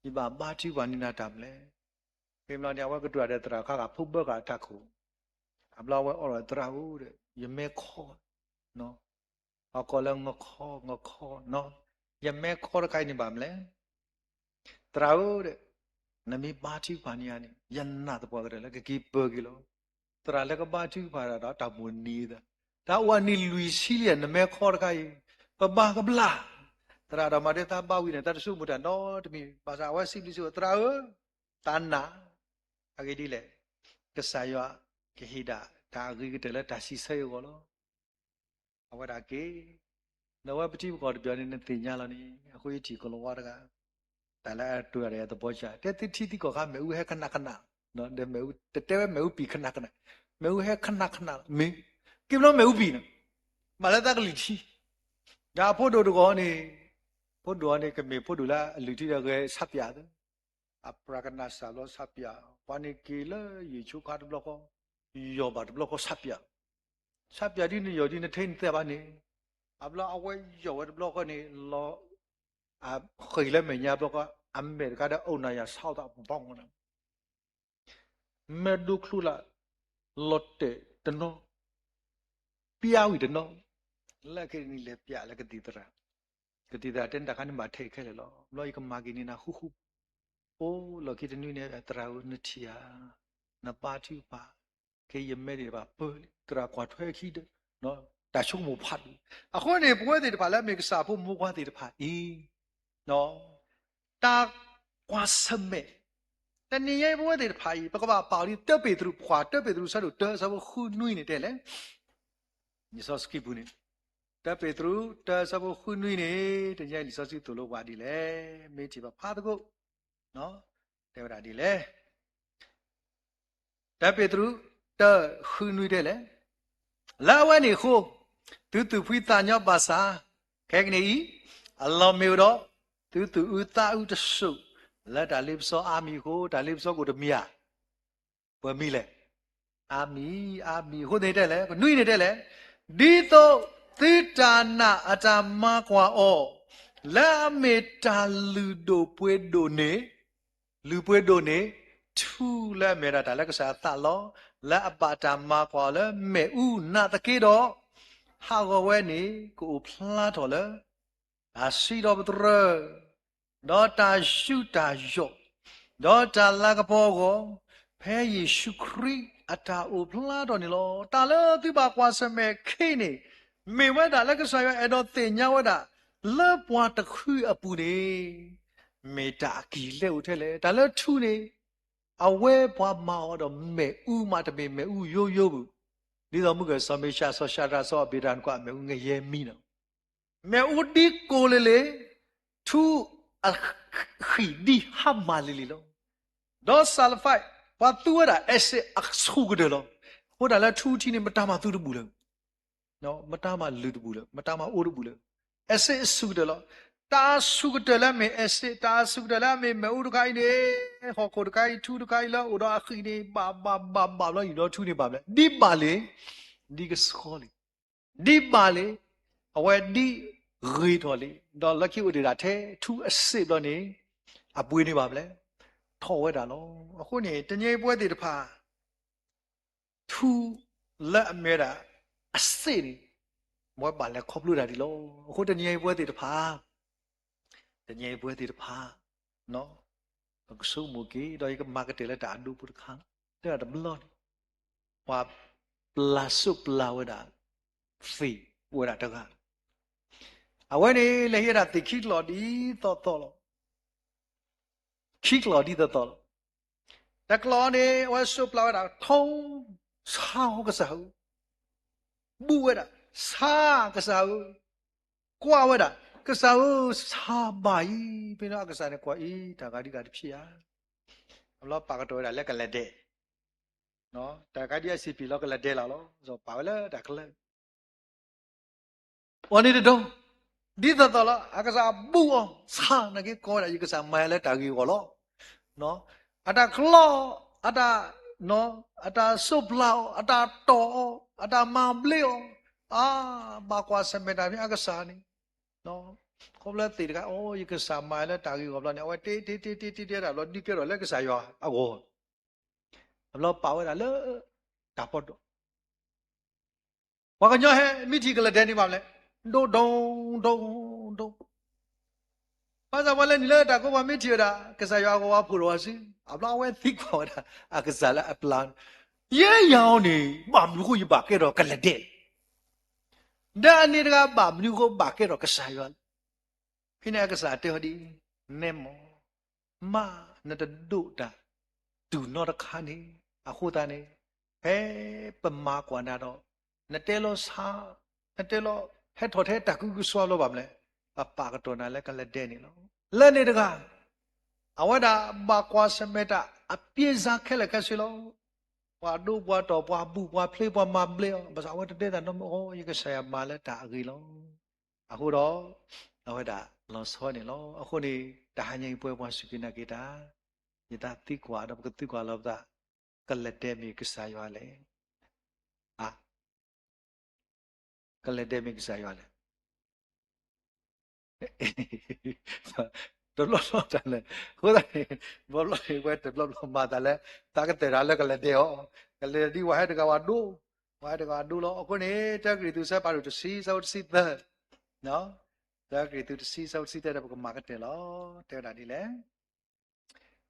ယဘၣ်ဘါထုကဖၣ်န့ၢ်နၤတၢ်မနုၤလဲၣ်. ဖဲမနုၤန့ၣ် အဝဲကတိၤတၢ်ဒီးသရၣ်ခါဂၤ ဖိဘၢဃာ်အတၢ်ခိၣ်, အဘျီအဝဲအီၣ်ဒီး သရၣ်ဧၢ, ယမဲခီ ဟီၣ်ခိၣ်လၢ ငခီ ငခီ, ယမဲခီတခါအံၤန့ၣ်ဘၣ်မလဲၣ်. သရၣ်ဧၢ, နမ့ၢ်ဘါထုကဖၣ်န့ၢ်ယၤန့ၣ် ယနာ်သပှၢ်ကတၢၢ်လၢကက့ၤပၢၤက့ၤလီၤ. သရၣ်လၢကဘါထုကဖၣ်တၢ်ဒီး တၢ်မိၣ်န့ၢ်သး, တၢ်အိၣ်အနံၣ်လွံၢ်ဆံလံ, နမဲခီတခါအံၤ ပဘၣ်ကဘျၣ်. သရၣ်ဒီးမၤဒၢသးဘၣ်ဝံၤန့ၣ် တၢ်တဆိကမိၣ်တၢ်နီတမံၤ, ဘၣ်ဆၣ်အဝဲစံးဘျုးစံးဖှိၣ် သရၣ်ဧၢ, တၢ်နာ်, အဂ့ၢ်ဒ်လဲၣ်, ကစၢ်ယွၤကဟ့ၣ်ဒၣ်တၢ်အဂ့ၤကတၢၢ်လၢတၢ်စံးဆၢအဂီၢ်လီၤ. အဝဲဒၣ်က့ၤ, ဒီးအဝဲပထံပကီၢ်တဘျီန့ၣ် နသ့ၣ်ညါလီၤန့ၣ် အဃိယထံၣ်ကီၤလၤဝါတဂၤ, တၢ်လၢအတိၤတၢ်ဒီးသဘီကၢ် တဲသုထံသံကီၢ်ခါ မ့ၣ်အူဟဲခနၣ်ခနၣ်, ဒီးမ့ၣ်အူ တတဲဝဲမ့ၣ်အူပံာ်ခနၣ်ခနၣ်, မ့ၣ်အူဟဲခနၣ်ခနၣ်လီၤ, မ့ၢ်က့ၤဘျီမ့ၣ်အူပံာ်န့ၣ်, ဘၣ်လၢသးကလုၢ်ထံ, ဒီးအဖိဒိၣ်တဂီၤန့ၣ်, ဖိဒိၣ်အီၤန့ၣ် ကမ့ၢ်ဖိဒိၣ်လၢအလုၢ်ထံဒီးဂဲၤဆးပၠးသၢ အပြၢကနၣ်စၢ်ဘျီဆးပၠး, ပှၤန့ၣ်က့ၤလၢယံာ်ဆိခါတဘျီဃီ, ယီၢ်ဘၣ်တဘျီဃီဆးပၠး, ဆးပၠးဒ်နယီၢ်ဒ်နထံနသဲဘၣ်န့ၣ်, အဘျီအဝဲယီၢ်ဝဲတဘျီဃီန့ၣ် လီၤ, အဃ့ၢ်လၢမဲာ်ညါဘျီဃီ, အမဲာ်တခါဒီးအိၣ်နၤယၤဆါအီၣ်သးဘီမနီၤ, မဲာ်ဒိၣ်ချိၣ်လၢ်, လီၤတဲာ်တနီၤ, ပျါဝံၤတနီၤ, လၢခံန့ၣ်လဲၤပျးလၢကသံၣ်သရၣ်, ကသံၣ်သရၣ်တဲနတၢ်ခါန့ၣ်ဘၣ်ထဲးခဲလၢာ်လီၤ, ဘျီယကမၤက့ၤန့ၢ်နၤဃူဃူ, အိၣ်လီၢ်ခံတနွံန့ၣ် သရၣ်ဧၢ နထံၣ်ဧါ, နဘါထုကဖၣ်, ခဲယမဲာ်ဒၣ်ဘၣ်ပၢၢ်လံ, သရၣ်ကွၢ်ထွဲခံဒီး, တၢ်ဆိကမိၣ်ဖးဒိၣ်, အဃိန့ၣ် ပဝဲသ့ၣ်တဖၣ်လၢအမ့ၢ်ကစၢ်ဖိမုၣ်ဖိခွါသ့ၣ်တဖၣ်အံၤ တၢ်ကွၢ်ဆၢၣ်မဲာ်, တနံၤအံၤပဝဲသ့ၣ်တဖၣ်အံၤ ပကဘၣ်ပာ်အီၤလံ တၢပ့းတရူး ပှၤတၢပ့းတရူးဆၢဒိၣ်တၢ ဆၢဖိဃုနွံန့ၣ်တဲလဲၣ်, လံာ်စီဆှံပူၤန့ၣ်, တၢပ့းတရူးတၢ ဆၢဖိဃုနွံန့ၣ် တနံၤအံၤလံာ်စီဆှံသိၣ်လိပှၤဒ်လဲၣ်, မ့ၢ်ထံၣ်ဘၣ်ဖးသကိး, တဲဝဲဒၣ်ဒ်လဲၣ် တၢပ့းတရူး တၢ ဃုနွံတဲလဲၣ်, လၢအဝဲန့ၣ်အဃိ, သုသူၣ်ဖှံသးညီဘၣ်ဆၣ်, ခဲကနံၣ်အံၤ, အလီၢ်မ့ၢ်အိၣ်ဒီး, သုသူၣ်အုးသးအုးတစိၢ်, လၢတၢ်လ့ပစီအါမံၤအဃိ, တၢ်လ့ပစီကအိၣ်တမံၤဧါ, ပှဲၤမံၤလဲၣ်, အါမံၤ, အါမံၤအဃိန့ၣ်တဲလဲၣ်, နွံန့ၣ်တဲလဲၣ်, ဒ်သိးသုတၢ်နာ်အတၢ်မၤကွၢ်အီၤ, လၢအမ့ၢ်တၢ်လုၢ်ဒိၣ်ပှ့ၤဒိၣ်န့ၣ် လုၢ်ပှ့ၤဒိၣ်န့ၣ်, ထူလၢအမ့ၢ်ဝဲဒၣ်တၢ်လၢကစၢ်အသးလီၤ, လၢအဘၣ်တၢ်မၤကွၢ်အီၤလၢမ့ၣ်အူနာ်သက့ဒီး, ဟးဂီၤဝဲန့ၣ် ကအိၣ်ဖျါထီၣ်လၢ တၢ်စံးထီၣ်ပတြၢၤ, ဒီးတၢ်ယူးတၢ်ယီၣ်, ဒီးတၢ်လၤကပီၤအဂီၢ်, ဖဲယ့ၣ်ၡူးခရံာ်အတၢ်အိၣ်ဖျါထီၣ်န့ၣ်လီၤ. တၢ်လၢသုဘၣ်ကွၢ်ဆၢၣ်မဲာ်ခဲအံၤန့ၣ်, မ့ၢ်ဝဲဒၣ်လၢကစၢ်ယွၤအဲၣ်ဒိးသ့ၣ်ညါဝဲဒၣ်, လၢပှၤတဃုအပူၤန့ၣ်, မ့ၢ်တၢ်အကံၢ်လဲအိၣ်ထဲလဲၣ်. တၢ်လၢထူန့ၣ်, အဝဲပှၤမၤအီၤဒီးမ့ၣ်အူမး တမ့ၢ်မ့ၣ်အူယိယိပူၤ, ဒ်သိးမုၢ်ဂီၤစီၤမ့ၡး စီၤၡၤဒြး စီၤအဘ့းနကိၤ အမ့ၣ်အူငရဲမံၤန့ၣ် မ့ၣ်အူဒ်ကိၢ်လ့ၤလ့ၤ, ထူအဃံၣ်ဒ်ဟါမၢ်လ့ၤလ့ၤလီၤ. ဒီး sulfide ပှၤသူဝဲဒၣ် acid အဆူၣ်ကတၢၢ်လီၤ. အဃိတၢ်လၢထူထံန့ၣ် မတၤမၤသူတဘူၣ်လၢၤ, မတၤမၤလုၢ်တဘူၣ်လၢၤ, မတၤမၤအိၣ်တဘူၣ်လၢၤ, acid အဆူၣ်ကတၢၢ်လီၤ. တၢ်အဆူၣ်ကတၢၢ်လၢအမ့ၢ် acid, တၢ်အဆူၣ်ကတၢၢ်လၢအမ့ၢ်မ့ၣ်အူတခါအံၤန့ၣ်, ဟီၣ်ခိၣ်တခါအံၤ ထူတခါအံၤလၢအိၣ်ဒီးအဃံၣ်န့ၣ် ဘၣ်ဘၣ်ဘၣ်ဘၣ်ဘျီ ယံာ်ဒီးထူန့ၣ်ဘၣ်ဘျီ ဒ်ဘၣ်လံ, ဒ်ကဆှီလံ, ဒ်ဘၣ်လံ, အဝဲဒ်ဂ့ၤထီၣ်လံ, ဒီးလၢခံအိၣ်ဒံးဒၣ်ထဲထူအစ့းဘျီန့ၣ်, အပှ့ၤန့ၢ်ဘၣ်ဘျီ, ထီၣ်ဝဲဒၣ်လီၤ. အဃိန့ၣ် တနံၤအံၤပဝဲသ့ၣ်တဖၣ် ထူလၢအမ့ၢ်ဝဲဒၣ်အစ့းန့ၣ်, ပဝဲဘၣ်လဲၤခီဖျိတၢ်ဒ်လဲၣ်. အဃိတနံၤအံၤပဝဲသ့ၣ်တဖၣ်, တနံၤအံၤပဝဲသ့ၣ်တဖၣ်, ပကဆိကမိၣ်က့ၤ ဒီးယကမၤကတၢၢ်လၢတၢ်အဒိဖိတခါ, လၢတဘျီန့ၣ်, ပှၤပျၢ်စိပျၢ်ဝဲဒၣ် သ့ၣ်ဝဲဒၣ်တဂၤ, အဝဲန့ၣ် လဲၤဟံးဝဲဒၣ်သ့ၣ်ခံကျီၢ်ဒ်သိးသိးလီၤ. ခံကျီၢ်ဒ်သိးသိးလီၤ. တကျီၢ်န့ၣ် အဝဲစိပျၢ်ဝဲဒၣ် ထိ, ဆါဟီကစၢ်ဧၢ, ဘူးဝဲဒၣ်, ဆါကစၢ်ဧၢ, ကွၢ်ဝဲဒၣ် ကစၢ်ဧၢ, ဆါဘၣ်အံၤ, ဖဲန့ၣ်အကစၢ်န့ၣ်ကွၢ်အံၤ တၢ်ဂၤဒ်ဂၤတဖျ့ဧါ, အဘျီပာ်ကတီၢ်ဝဲဒၣ်လၢကလဲၤဒဲး, တၢ်ဂၤဒ်အစံးပံၤလီၤ ကလဲၤဒဲးလီၤလီၤ, ပာ်ဝဲလၢတၢ်ချၢ အီၤန့ၣ်တဒီ, ဒ်သိးသိးလီၤ အကစၢ်အဘူးအီၤ ဆါနာ်က့ကိးဝဲဒၣ် ယကစၢ်မၤလၢတၢ်ဂ့ၢ်အဂီၢ်လီၤ. အတၢ်ကျီ, အတၢ်, အတၢ်စိးပျၢ်အီၤ, အတၢ်တီၢ်အီၤ, အတၢ်မၤဘျ့အီၤ, အါ, ဘၣ်ကွၢ်ဆၢၣ်မဲာ်တၢ်ဖဲအကစၢ်န့ၣ်, ခီဖျိသ့ၣ်တခါ အိ ယကစၢ်မၤလၢတၢ်ဂ့ၢ်အဂီၢ်ဘျီန့ၣ် အဝဲတ့တ့တ့တ့တ့တ့တၢ်ဘျီ ဒုးကဲထီၣ်လၢကစၢ်ယွၤအဂီၢ် အဘျီပာ်ဝဲဒၣ်လၢ တၢ်ဖီဒီး ပှၤကညီဟဲမ့ၢ်ထံၣ်ကလဲၤဒဲးန့ၣ်ဘၣ်လဲၣ်, ဒိၣ်ဒိၣ်ဒိၣ်ဒိၣ်, ဘၣ်ဆၣ်ပှၤလၢနုာ်လၢတၢ်ကိးပှၤမ့ၢ်ထံၣ်ဝဲဒၣ် ကစၢ်ယွၤအဂီၤဝါဖိးဒီးဝဲစု, အဘျီအဝဲသံကွၢ်ဝဲဒၣ် အကစၢ်လၢအပျၢ်န့ၣ်, ယဲယၤအီၤန့ၣ် ဘၣ်မနုၤဃိယဘၣ်ကဲထီၣ်ကလဲၤဒဲးလဲၣ်, ဒီးအန့ၣ်တဂၤ ဘၣ်မနုၤဃိဘၣ်ကဲထီၣ်ကစၢ်ယွၤလဲၣ်. ဖဲန့ၣ်အကစၢ်တဲအီၤဒ်အံၤ, နဲမီၢ်, မ့ၢ်နတဒိးတၢ်တူၢ်နီတခါန့ၣ်, အဃိသတးန့ၣ် ဖဲပမၤကွၢ်နၤဒီး နတဲလီၤဆါ, နတဲလီၤဟဲထီၣ်ထဲတၢ်ကံကစွါလီၤဘၣ်မလဲၣ်, ပပာ်ကတီၢ်နၤလၢကလဲၤဒဲးန့ၣ်လီၤ. လၢန့ၣ်တဂၤ အဝဲဒၣ်ဘၣ်ကွၢ်ဆၢၣ်မဲာ်တၢ်အပျ့ၤစါခဲလၢာ်ခဲဆ့လီၤ. ပှၤဒိပှၤတီၢ် ပှၤဘူးပှၤဖျ့ ပှှၤမၤဘျ့အီၤ, ဘၣ်ဆၣ်အဝဲတတဲတၢ်နီတမံၤ, အိ ယကစၢ်ယွၤမၤလၢတၢ်အဂ့ၤလီၤ. အဃိဒီး အဝဲဒၣ်လီၤဆီန့ၣ်လီၤ. အဃိန့ၣ် တဟါညါအံၤပဝဲပှၤစူၢ်က့ၤနာ်က့ၤတၢ် ယတၢ်သံကွၢ်ဒီးပကသံကွၢ်လီၤပသး, ကလဲၤဒဲးမ့ၢ်ကစၢ်ယွၤလဲၣ်. အ, ကလဲၤဒဲးမ့ၢ်ကစၢ်ယွၤလဲၣ်. တဘျီဘျီတၢ်လဲၣ်, အဃိသတးန့ၣ် ဘျီဘျီန့ၣ် ပဝဲတဘျီဘျီမၤသးလၢ သးကတဲာ်တၢ်လၢကလဲၤဒဲးအီၤ, ကလဲၤဒ်ဝဲဟဲတဂၤဝဲဒိၣ်, ဝဲဟဲတဂၤဒိၣ်လီၤ. အဃိန့ၣ် တၢကရံၣ်သူး ဆၢဖးဒိၣ်တဆံ ဆၢဖိတဆံသၢ, တၢကရံၣ်သူးတဆံ ဆၢဖိတဆံသၢဒီး ပကမၤကတၢၢ်လီၤ. တဲဝဲဒၣ်ဒ်လဲၣ်.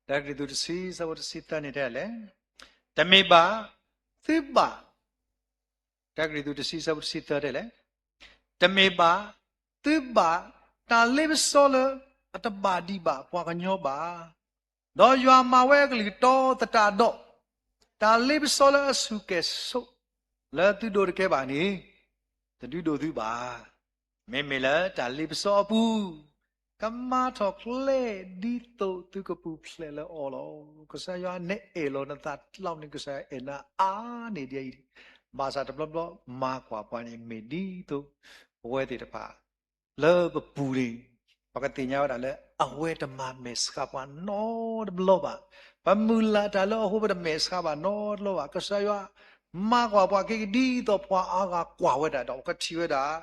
တၢကရံၣ်သူးတဆံ ဆၢဖိတဆံသၢန့ၣ်တဲလဲၣ်, တမ့ၢ်ဘၣ်သုဘၣ်, တၢကရံၣ်သူးတဆံ ဆၢဖိတဆံသၢတဲလဲၣ်, တမ့ၢ်ဘၣ်သုဘၣ်တၢ်လ့ပစီလၢအတဘၣ်ဒံးဘၣ်ပှၤကညီဘၣ်, ဒီးယွၤမၤဝဲအကလုၢ်တီသတးဒီး, တၢ်လ့ပစီလၢအဆူၣ်ကဲၤဆိးလၢသုဒိးတကဲဘၣ်န့ၣ် တဒုးဒိၣ်သုဘၣ်. မ့မ့ၢ်လၢတၢ်လ့ပစီအပူၤ ကမၤထီၣ်ကျဲဒ်သိးသုကပူၤဖျဲးလၢအီၤလီၤ. ကစၢ်ယွၤနအဲၣ်လီၤနသးတလီၢ်န့ၣ် ကစၢ်ယွၤအဲၣ်နၤအါန့ၢ်ဒ်အံၤ, ဘၣ်ဆၣ်တဘျီဘျီမၤကွၢ်ပှၤန့ၣ် မ့ၢ်ဒ်သိးပဝဲသ့ၣ်တဖၣ် လၢပပူၤန့ၣ် ပကသ့ၣ်ညါဝဲဒၣ်လၢ အဝဲတမၤမဲာ်ဆှးပှၤနီတဘျီဘၣ်. ပမုၢ်လၢ်တၢ်လၢအဃိ ပတမဲာ်ဆှးဘၣ်နီတဘျီဘၣ်. ကစၢ်ယွၤမၤကွၢ်ပှၤက့ၤဒ်သိးပှၤအါဂၤကွၢ်ဝဲဒၣ်ဒီး ပကထံၣ်ဝဲဒၣ်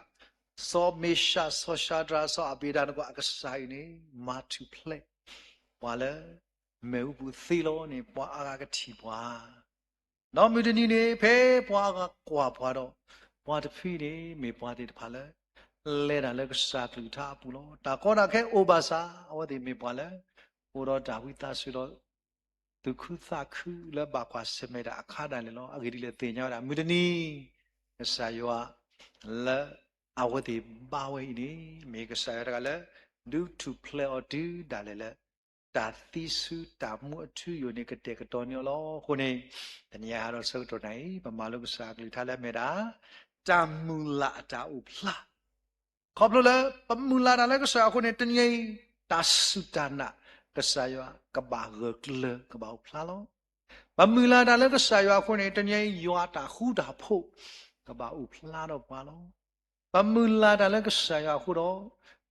စီၤမ့ၡး စီၤၡၤဒြး စီၤအဘ့းနကိၤ အကစၢ်အံၤန့ၣ် မၤထူၣ်ဖျဲး ပှၤလၢ မ့ၣ်အူပူၤသ့လီၤန့ၣ် ပှၤအါဂၤကထံၣ်ပှၤ ဒီးမုၢ်တနံၤန့ၣ် ဖဲပှၤအါဂၤကွၢ်ပှၤဒီး ပှၤတဖုန့ၣ် မ့ၢ်ပှၤသ့ၣ်တဖၣ်လၢ လဲၤတၢ်လၢကစၢ်ကလုၢ်ကထါအပူၤလီၤ. တၢ်ကီတၢ်ခဲအိၣ်ဘၣ်ဆၣ် အဝဲသ့ၣ်မ့ၢ်ပှၤလၢ အိၣ်ဒီးတၢ်ဝံသးစူၤဒီး သူၣ်ခုသးခုလၢဘၣ်ကွၢ်ဆၢၣ်မဲာ်တၢ်အခါဒၣ်လဲာ်လီၤ. အဂ့ၢ်ဒ်လဲၣ်သ့ၣ်ညါဝဲဒၣ် မုၢ်တနံၤ ကစၢ်ယွၤလၢအဝဲသ့ၣ်ဘါဝဲအံၤန့ၣ် မ့ၢ်ကစၢ်ယွၤတဂၤလၢ ဒုးထူၣ်ဖျဲးအီၤတုၤဒၣ်လဲာ်လၢ တၢ်သံဆူတၢ်မူအထူအယိာ်န့ၣ် ကတဲာ်ကတီၤန့ၢ်အီၤလီၤ. အဃိန့ၣ် တနံၤအံၤဒီးဆၢကတီၢ်နၤအံၤ ပမၤလိကစၢ်အကလုၢ်ကထါလၢအမ့ၢ်ဒၣ် တၢ်မုၢ်လၢ်အတၢ်အိၣ်ဖျါ ခီဖျိလၢပမုၢ်လၢ်တၢ်လၢကစၢ်ယွၤအဃိန့ၣ် တနံၤအံၤ တၢ်စူၢ်တၢ်နာ် ကစၢ်ယွၤကဘၣ်ဂၢၢ်ကျၢၤ ကဘၣ်အိၣ်ဖျါလီၤ. ပမုၢ်လၢ်တၢ်လၢကစၢ်ယွၤအဃိန့ၣ် တနံၤအံၤ ယွၤအတၢ်ဃူတၢ်ဖိး ကဘၣ်အိၣ်ဖျါထီၣ်ပှၤလီၤ. ပမုၢ်လၢ်တၢ်လၢကစၢ်ယွၤအဃိဒီး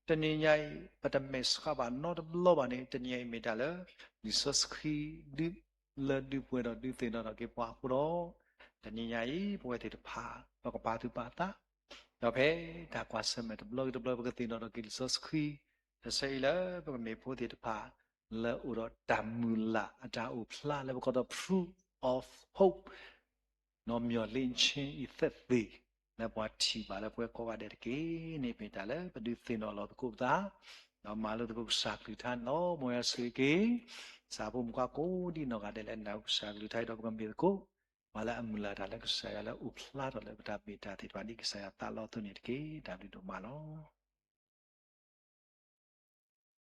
တနံၤညါအံၤ ပတမဲာ်ဆှးဘၣ်နီတဘျီဘၣ်န့ၣ် တနံၤညါအံၤမ့ၢ်တၢ်လၢ လံာ်စီဆှံ ဒုးလၢဒုးပှဲၤဒီးဒုးသ့ၣ်နီၣ်ထီၣ်က့ၤပှၤအဃိဒီး တနံၤညါအံၤ ပဝဲသ့ၣ်တဖၣ် ပကပာ်သူၣ်ပာ်သး ဒီးဖဲတၢ်ကွၢ်ဆၢၣ်မဲာ်တဘျီဂ့ၤတဘျီ ပကသ့ၣ်နီၣ်ထီၣ်က့ၤလံာ်စီဆှံ တဆၢအံၤလၢပကမ့ၢ်ဖိသ့ၣ်တဖၣ် လၢအိၣ်ဒီးတၢ်မုၢ်လၢ်အတၢ်အိၣ်ဖျါလၢပကိးဒီး proof of hope နီၢ်မၠိၣ်လ့ဆ့အံၤသက်သေ လၢပှၤထံၣ်ဘၣ်လၢပဝဲကိးဂၤဒဲးတက့ၢ်န့ၣ် မ့ၢ်တၢ်လၢပဒုးသ့ၣ်နီၣ်လီၤသကိးပသး ဒီးမၤလိသကိးကစၢ်ကလုၢ်ကထါန့ၣ်လီၤ. မ်ယွၤဆိၣ်ဂ့ၤက့ၤ ဆၢဖိမုၣ်ခွါကိးဒံနီၢ်ဂၤဒဲးလၢနၢ်ဟူကစၢ်ကလုၢ်ကထါအံၤဒီး ပကမ့ၢ်သကိး ပှၤလၢအမုၢ်လၢ်တၢ်လၢကစၢ်ယွၤလၢအိၣ်ဖျါထီၣ်လၢပတၢ်မ့ၢ်တၢ်သ့ၣ်တဖၣ်ဒ်ကစၢ်ယွၤသးလီအသိးန့ၣ်တက့ၢ်. တၢ်ဘျုးဒိၣ်မးလီၤ.